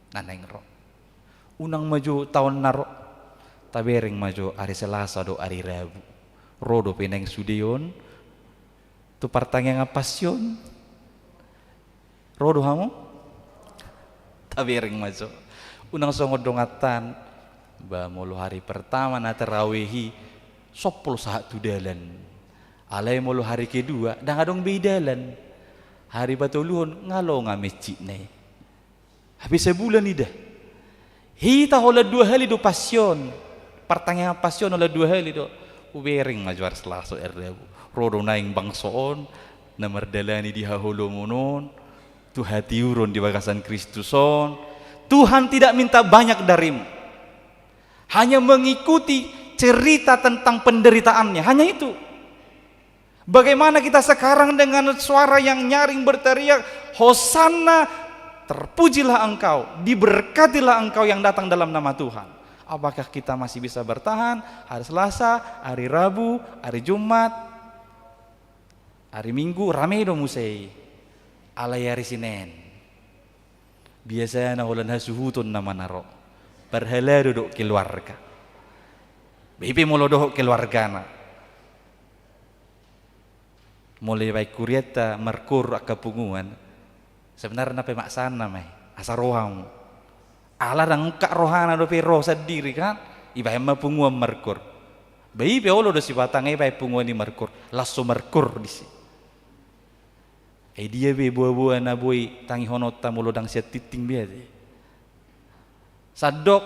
na naeng ro. Unang ma jo taon na ro, tabereng ma jo ari Selasa dohot ari Rabu. Ro dope naeng sude on tu partangiangan Passion. Ro do hamu? Tabereng ma jo. Unang songon dongantan, ba molo hari pertama na tarawehi, sompol sahat tu dalan. Alai molo hari kedua, ndang adong be i dalan. Hari patoluhon, nga longa mecikna i. Hape sabulan i da. Hita holan dua hali do Passion. Partangiangan Passion holan dua hali do. Hubereng ma jo ari Selasa, ari Rabu. Ro do naeng bangso on, na mardalani di haholomon on, tu hatiuron di bagasan Kristus on. Tuhan tidak minta banyak darimu. Hanya mengikuti cerita tentang penderitaannya. Hanya itu. Bagaimana kita sekarang dengan suara yang nyaring berteriak, "Hosanna, terpujilah Engkau, diberkatilah Engkau yang datang dalam nama Tuhan"? Apakah kita masih bisa bertahan hari Selasa, hari Rabu, hari Jumat, hari Minggu? Rame do muse i. Alai hari Senin, biasana holan hasuhuton nama na ro. Parhalado dohot keluarga. Ba i pe molo dohot keluargana. Molo dibaen hurianta markoor angka punguan, sebenarna pemaksaanna ma i, asa ro hamu. Ala ndang ungkap rohana dope ro sandiri kan, dibaen ma punguan markoor. Ba i pe olo do Sipata nga dibaen punguan i markoor, laos so markoor disi. Ai dia be boa-boa na boi tangihononta molo ndang sian tingting be ate. Sandok,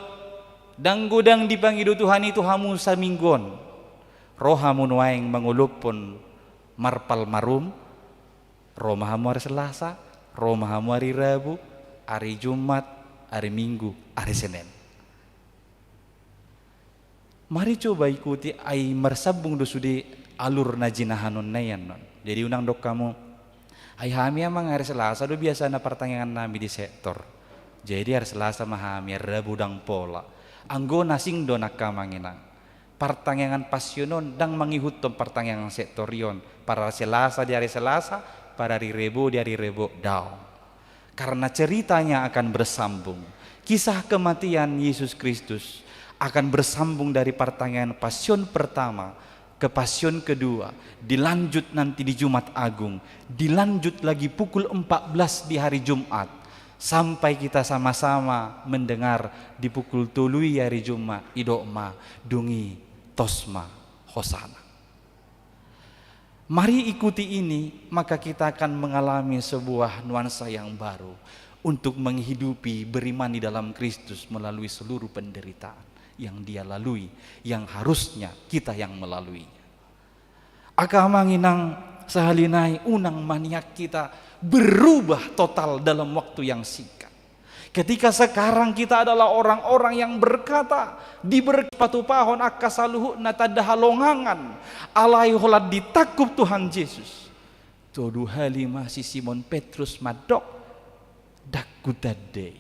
ndang godang dipangido Tuhan i tu hamu saminggu on. Ro hamu nuaeng mangolophon marpalmarum, ro ma hamu ari Selasa, ro ma hamu ari Rabu, ari Jumat, ari Minggu, ari Senin. Mari coba ikuti, ai marsambung do sude alur na jinahanonna i annon. Jadi unang dok hamu, "Ai hami amang ari Selasa do biasana partangiangannami di sektor. Jadi ari Selasa ma hami, ari Rabu ndang pola." Anggo na asing do nang hamu amang inang. Partangiangan Passion on ndang mangihuthon partangiangan sektor i on. Par ari Selasa di ari Selasa, par ari Rebo di ari Rebo, daong. Karena ceritanya akan bersambung. Kisah kematian Yesus Kristus akan bersambung dari partangiangan Passion pertama ke Passion kedua, dilanjut nanti di Jumat Agung, dilanjut lagi pukul empat belas di hari Jumat, sampai kita sama-sama mendengar di pukul tolu i ari Jumat, didok ma, "Dung i, tos ma, Hosana." Mari ikuti ini, maka kita akan mengalami sebuah nuansa yang baru untuk menghidupi, beriman di dalam Kristus melalui seluruh penderitaan yang Dia lalui, yang harusnya kita yang melaluinya. Angka amang inang, sahali nai unang ma nian kita berubah total dalam waktu yang singkat. Ketika sekarang kita adalah orang-orang yang berkata, diberkati, patupahon angka saluhutna tanda halongangan, alai holan ditangkup Tuhan Jesus. Tolu hali ma si Simon Petrus mandok, "Ndang hutanda i."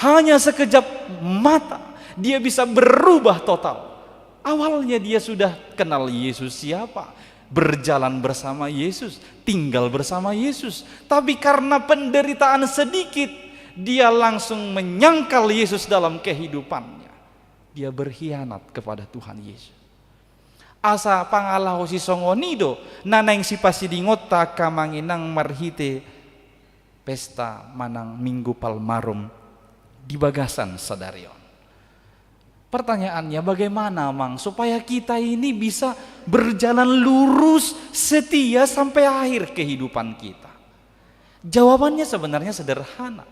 Hanya sekejap mata, dia bisa berubah total. Awalnya dia sudah kenal Yesus siapa, berjalan bersama Yesus, tinggal bersama Yesus. Tapi karena penderitaan sedikit, dia langsung menyangkal Yesus dalam kehidupannya. Dia berkhianat kepada Tuhan Yesus. Asa pangalaho sisongon i do na naeng sipasidingonta angka amang inang marhite pesta manang Minggu Palmarum di bagasan sadari on. Pertanyaannya, bagaimana, Amang, supaya kita ini bisa berjalan lurus, setia sampai akhir kehidupan kita? Jawabannya sebenarnya sederhana.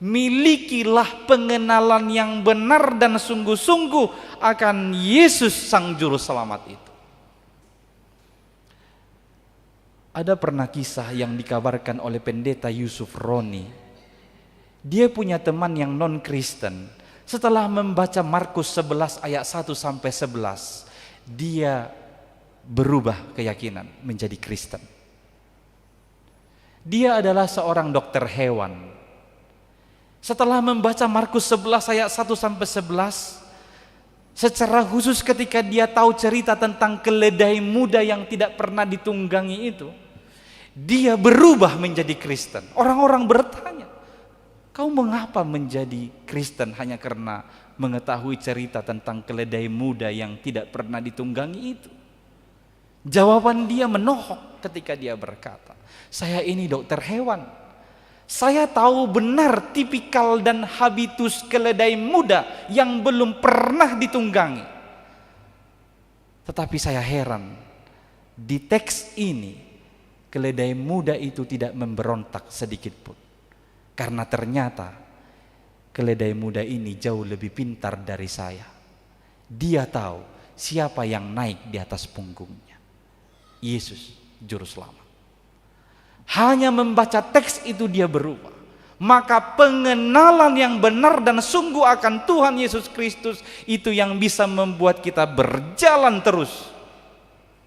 Milikilah pengenalan yang benar dan sungguh-sungguh akan Yesus, Sang Juru Selamat itu. Ada pernah kisah yang dikabarkan oleh Pendeta Yusuf Roni. Dia punya teman yang non-Kristen, setelah membaca Markus sebelas ayat satu sampai sebelas, dia berubah keyakinan menjadi Kristen. Dia adalah seorang dokter hewan. Setelah membaca Markus sebelas ayat satu sampai sebelas, secara khusus ketika dia tahu cerita tentang keledai muda yang tidak pernah ditunggangi itu, dia berubah menjadi Kristen. Orang-orang bertanya, "Kau mengapa menjadi Kristen hanya karena mengetahui cerita tentang keledai muda yang tidak pernah ditunggangi itu?" Jawaban dia menohok ketika dia berkata, "Saya ini dokter hewan. Saya tahu benar tipikal dan habitus keledai muda yang belum pernah ditunggangi. Tetapi saya heran, di teks ini keledai muda itu tidak memberontak sedikit pun. Karena ternyata keledai muda ini jauh lebih pintar dari saya. Dia tahu siapa yang naik di atas punggungnya. Yesus, Juru Selamat." Hanya membaca teks itu dia berubah. Maka pengenalan yang benar dan sungguh akan Tuhan Yesus Kristus itu yang bisa membuat kita berjalan terus.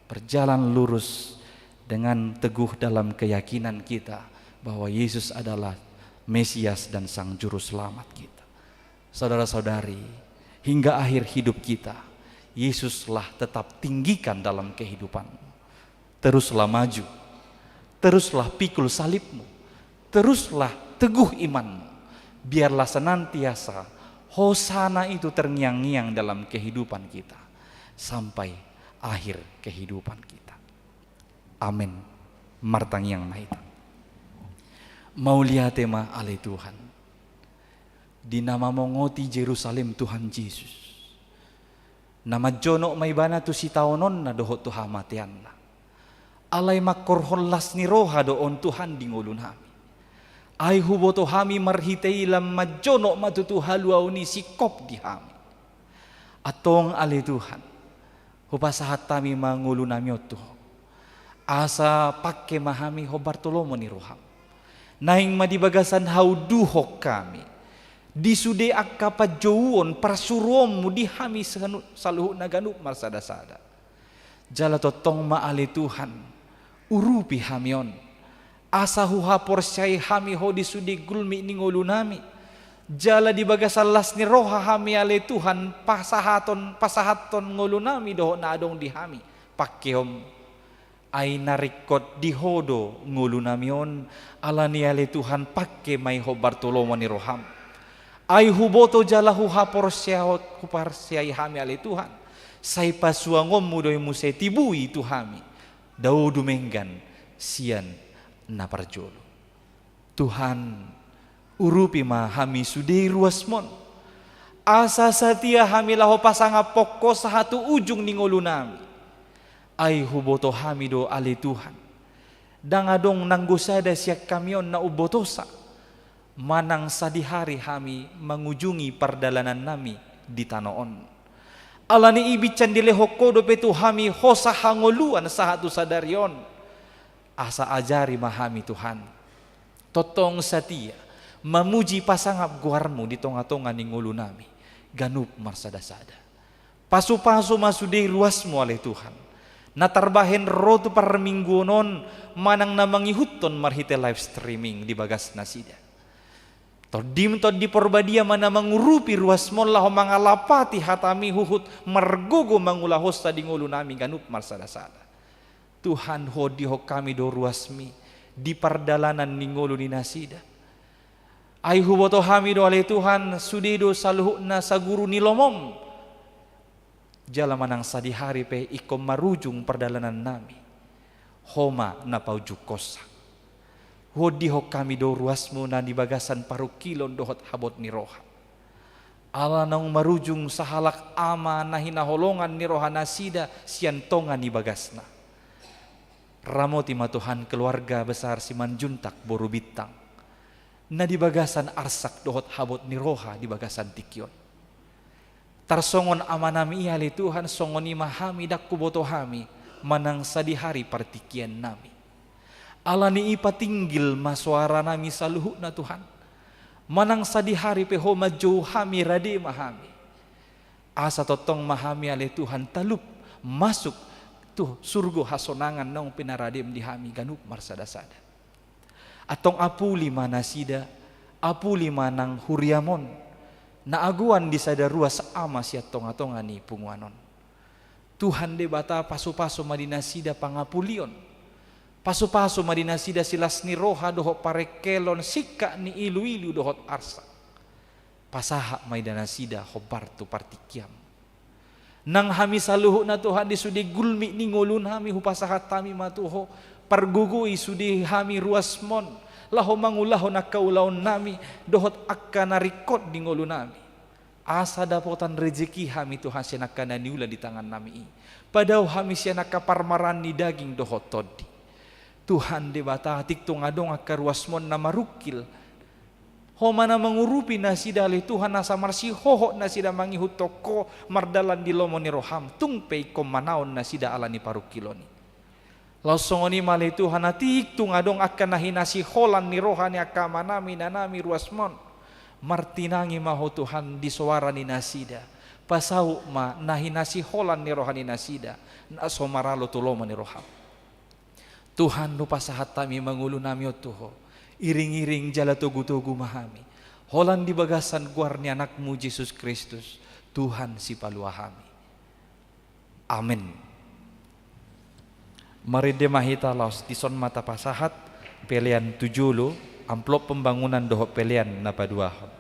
Berjalan lurus dengan teguh dalam keyakinan kita bahwa Yesus adalah Mesias dan Sang Juru Selamat kita. Saudara-saudari, hingga akhir hidup kita, Yesuslah tetap tinggikan dalam kehidupanmu. Teruslah maju, teruslah pikul salibmu, teruslah teguh imanmu. Biarlah senantiasa hosana itu terngiang-ngiang dalam kehidupan kita sampai akhir kehidupan kita. Amen. Martangiang ma hita. Mauliate ma ale Tuhan, di na mamongoti Jerusalem Tuhan Jesus, na manjonok ma ibana tu sitaononna dohot tu hamateanna. Alai mangkorhon las ni roha do on Tuhan di ngolunami. Ai huboto hami marhite i lam manjonok ma tutu haluaon i singkop di hami. Antong ale Tuhan, hupasahat hami ma ngolunami on tu Ho. Asa pangke ma hami hombar tu lomo ni roham. Naeng ma di bagasan hauduhon hami di sude angka panjouon parsuruonmu di hami sanu-, saluhutna ganup marsada-sada. Jala tongtong ma ale Tuhan, urupi hami on. Asa huhaporseai hami Ho di sude gulmit ni ngolunami. Jala di bagasan las ni roha hami ale Tuhan, pasahaton, pasahathon ngolunami dohot na adong di hami. Pangkehon. Ai na ringkot di Ho do ngolunami on, alani ale Tuhan pangke ma i hombar tu lomo ni roham. Ai huboto jala huhaporseaho-, huparseai hami ale Tuhan. Sai pasuangonmu do i muse tibui tu hami. Dao dumenggan sian na parjolo. Tuhan, urupi ma hami sude ruasmon. Asa satia hami laho pasangaphon Ho sahat tu ujung ni ngolunami. Ai huboto hami do ale Tuhan. Ndang adong nanggo sada sian hami on na umbotosa. Manang sadihari hami mangujungi pardalanannami di tano on. Alani i binsan dilehon Ho dope tu hami hosa hangoluan sahat tu sadari on. Asa ajari ma hami Tuhan. Tongtong satia, mamuji pasangap goarmu di tonga-tonga ni ngolunami. Ganup marsada-sada. Pasu-pasu ma sude ruasmu ale Tuhan. Na tarbahen ro tu parmingguon on manang na mangihuthon marhite live streaming di bagas nasida. Tondim Tondi Porbadia ma na mangurupi ruasmon laho mangalapati hatami huhut margogo mangulahonsa di ngolunami ganup marsada-sada. Tuhan, huondihon hami do ruasmi di pardalanan ni ngolu ni nasida. Ai huboto hami do ale Tuhan, sude do saluhutna saguru ni lomom. Jala manang sadihari pe ingkon marujung pardalanannami, Ho ma na paujungkonsa. Huondihon hami do ruasmu na di bagasan parungkilon dohot habot ni roha. Ala naung marujung sahalak ama na hinaholongan ni roha nasida sian tonga ni bagasna. Ramoti ma Tuhan keluarga besar Simanjuntak boru Bintang. Na di bagasan arsak dohot habot ni roha di bagasan tingki on. Tarsongon amanami i ale Tuhan, songon i ma hami ndang huboto hami, manang sadihari partingkiannami. Alani i patinggil ma soaranami saluhutna Tuhan. Manang sadihari pe Ho manjou hami, rade ma hami. Asa tongtong ma hami ale Tuhan talup masuk tu surgo hasonangan naung pinaradem di hami ganup marsadasada. Antong apuli ma nasida, apuli ma nang huriam on, na agoan di sada ruas ama sian tongatonga ni punguan on. Tuhan Debata, pasupasu ma di nasida pangapulion. Pasupasu ma di nasida silas ni roha dohot parengkelon, singkat ni iluilu dohot arsak. Pasahat ma di nasida hombar tu partingkian. Nang hami saluhutna Tuhan, di sude gulmit ni ngolunami hupasahat hami ma tu Ho, pargogoi sude hami ruasmon, laho mangulahon angka ulaonnami dohot angka na ringkot di ngolunami. Asa dapotan rejeki hami Tuhan sian angka na niula di tangannami i. Padao hami sian angka parmaraan ni daging dohot tondi. Tuhan Debata, tingtung adong angka ruasmon na marungkil, Ho ma na mangurupi nasida ale Tuhan, asa marsihohot nasida mangihuthon Ho mardalan di lomo ni roham, tung pe ingkon manaon nasida ala ni parungkilon i. Laos songon i ma ale Tuhan, atik tung adong angka na hinasiholan ni roha ni angka amanami, inanami, ruasmon, martinangi ma Ho Tuhan di soara ni nasida. Pasaut ma na hinasiholan ni roha ni nasida, na so maralo tu lomo ni roham. Tuhan, hupasahat hami ma ngolunami on tu Ho. Iringiring jala togutogu ma hami. Holan di bagasan goar ni Anakmu Jesus Kristus, Tuhan Sipalua hami. Amen. Marende ma hita laos, dison ma tapasahat pelean tu jolo, amplop pembangunan dohot pelean na paduahon.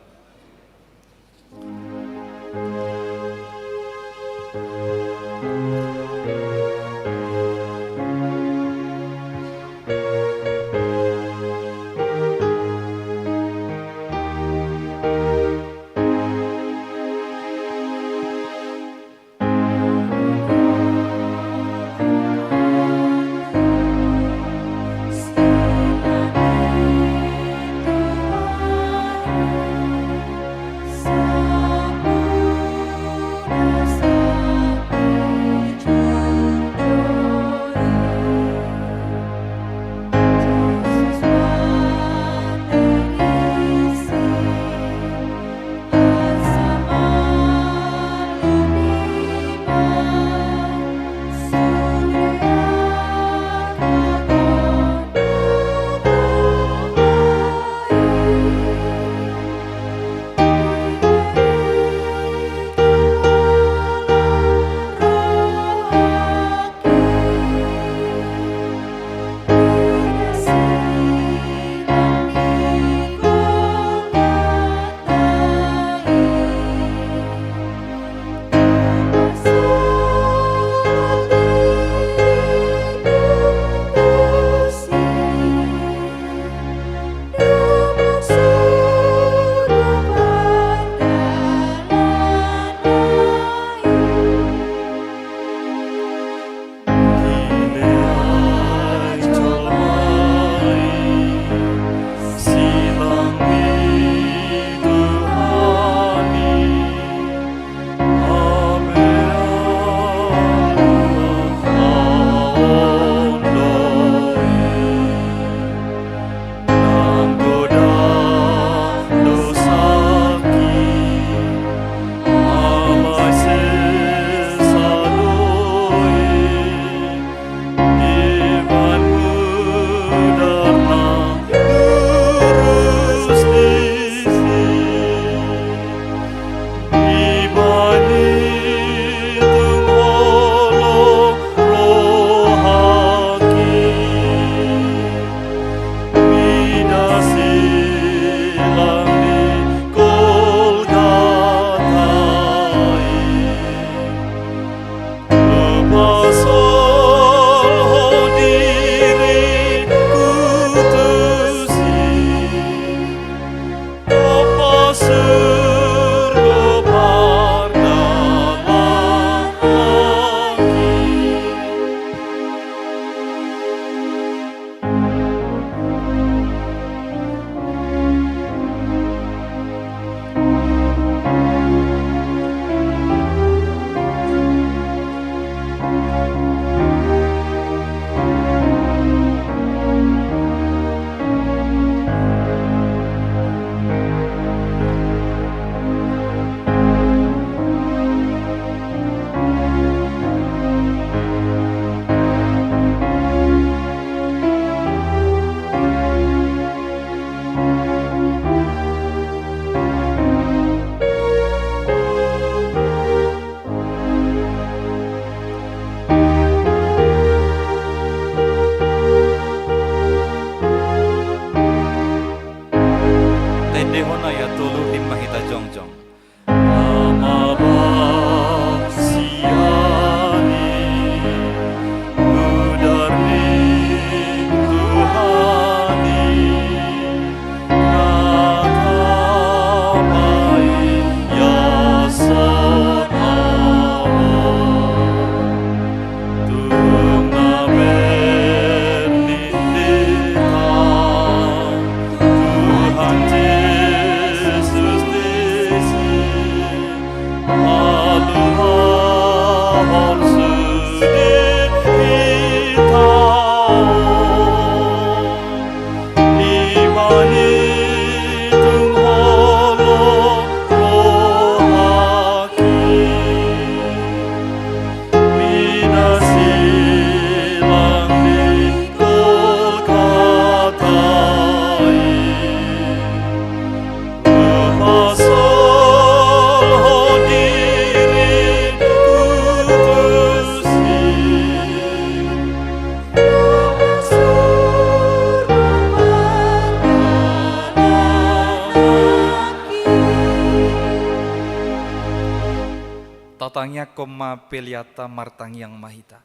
Tatangiangkon ma peleanta, martangiang ma hita.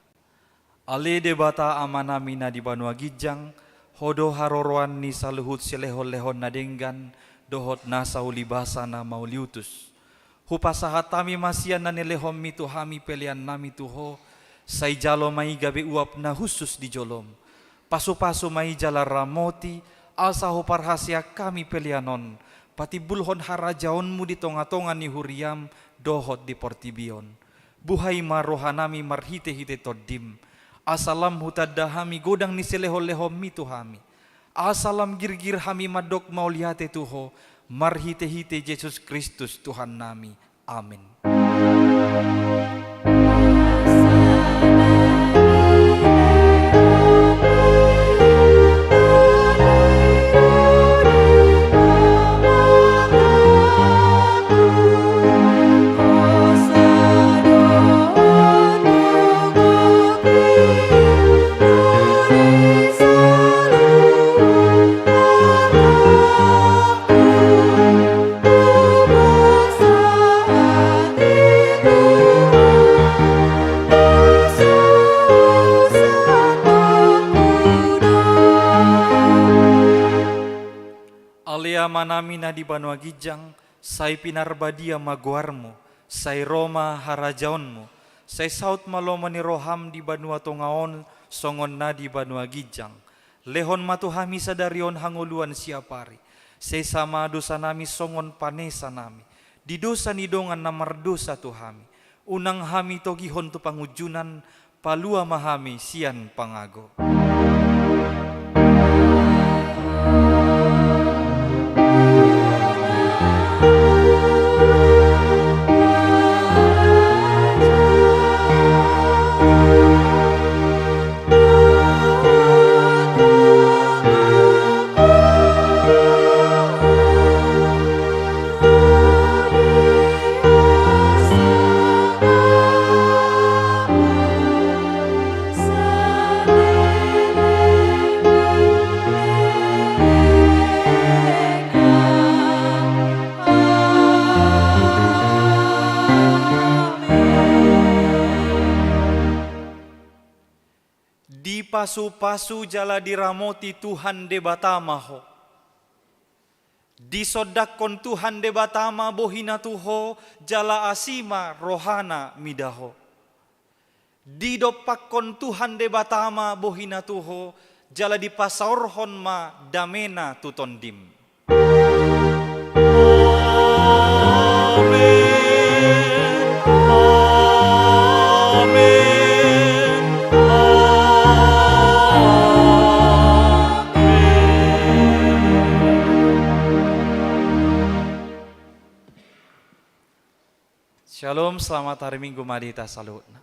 Ale Debata Amanami na di banua ginjang, Ho do haroroan ni saluhut silehonlehon na denggan dohot nasa ulibasa na mauliutus. Hupasahat hami ma sian na nilehonMi tu hami peleannami tu Ho, sai jalo ma i gabe uap na hushus di joloM. Pasupasu ma i jala ramoti, asa huparhaseang hami pelean on patimbulhon harajaonMu di tongatonga ni huriaM dohot di portibi on. Buhai ma rohanami marhitehite TondiM, asa lam hutanda hami godang ni silehonlehonMi tu hami, asa lam girgir hami mandok mauliate tu Ho, marhitehite Jesus Kristus Tuhannami. Amen. Ale Amanami na di banua ginjang, sai pinarbadia ma goarMu, sai ro ma harajaonMu, sai saut ma lomo ni rohaM di banua tonga on songon na di banua ginjang. Lehon ma tu hami sadari on hangoluan siapari. Sesa ma dosanami songon panesanami di dosa ni dongan na mardosa tu hami. Unang hami togihon tu pangunjunan, palua ma hami sian pangago. Dipasupasu jala diramoti Tuhan Debata ma ho. Disondangkon Tuhan Debata ma bohiNa tu ho, jala asi ma rohaNa mida ho. Didompakkon Tuhan Debata ma bohiNa tu ho, jala dipasaorhon ma dameNa tu tondim. Amen. Amen. Amen. Shalom, selamat hari Minggu ma di hita saluhutna.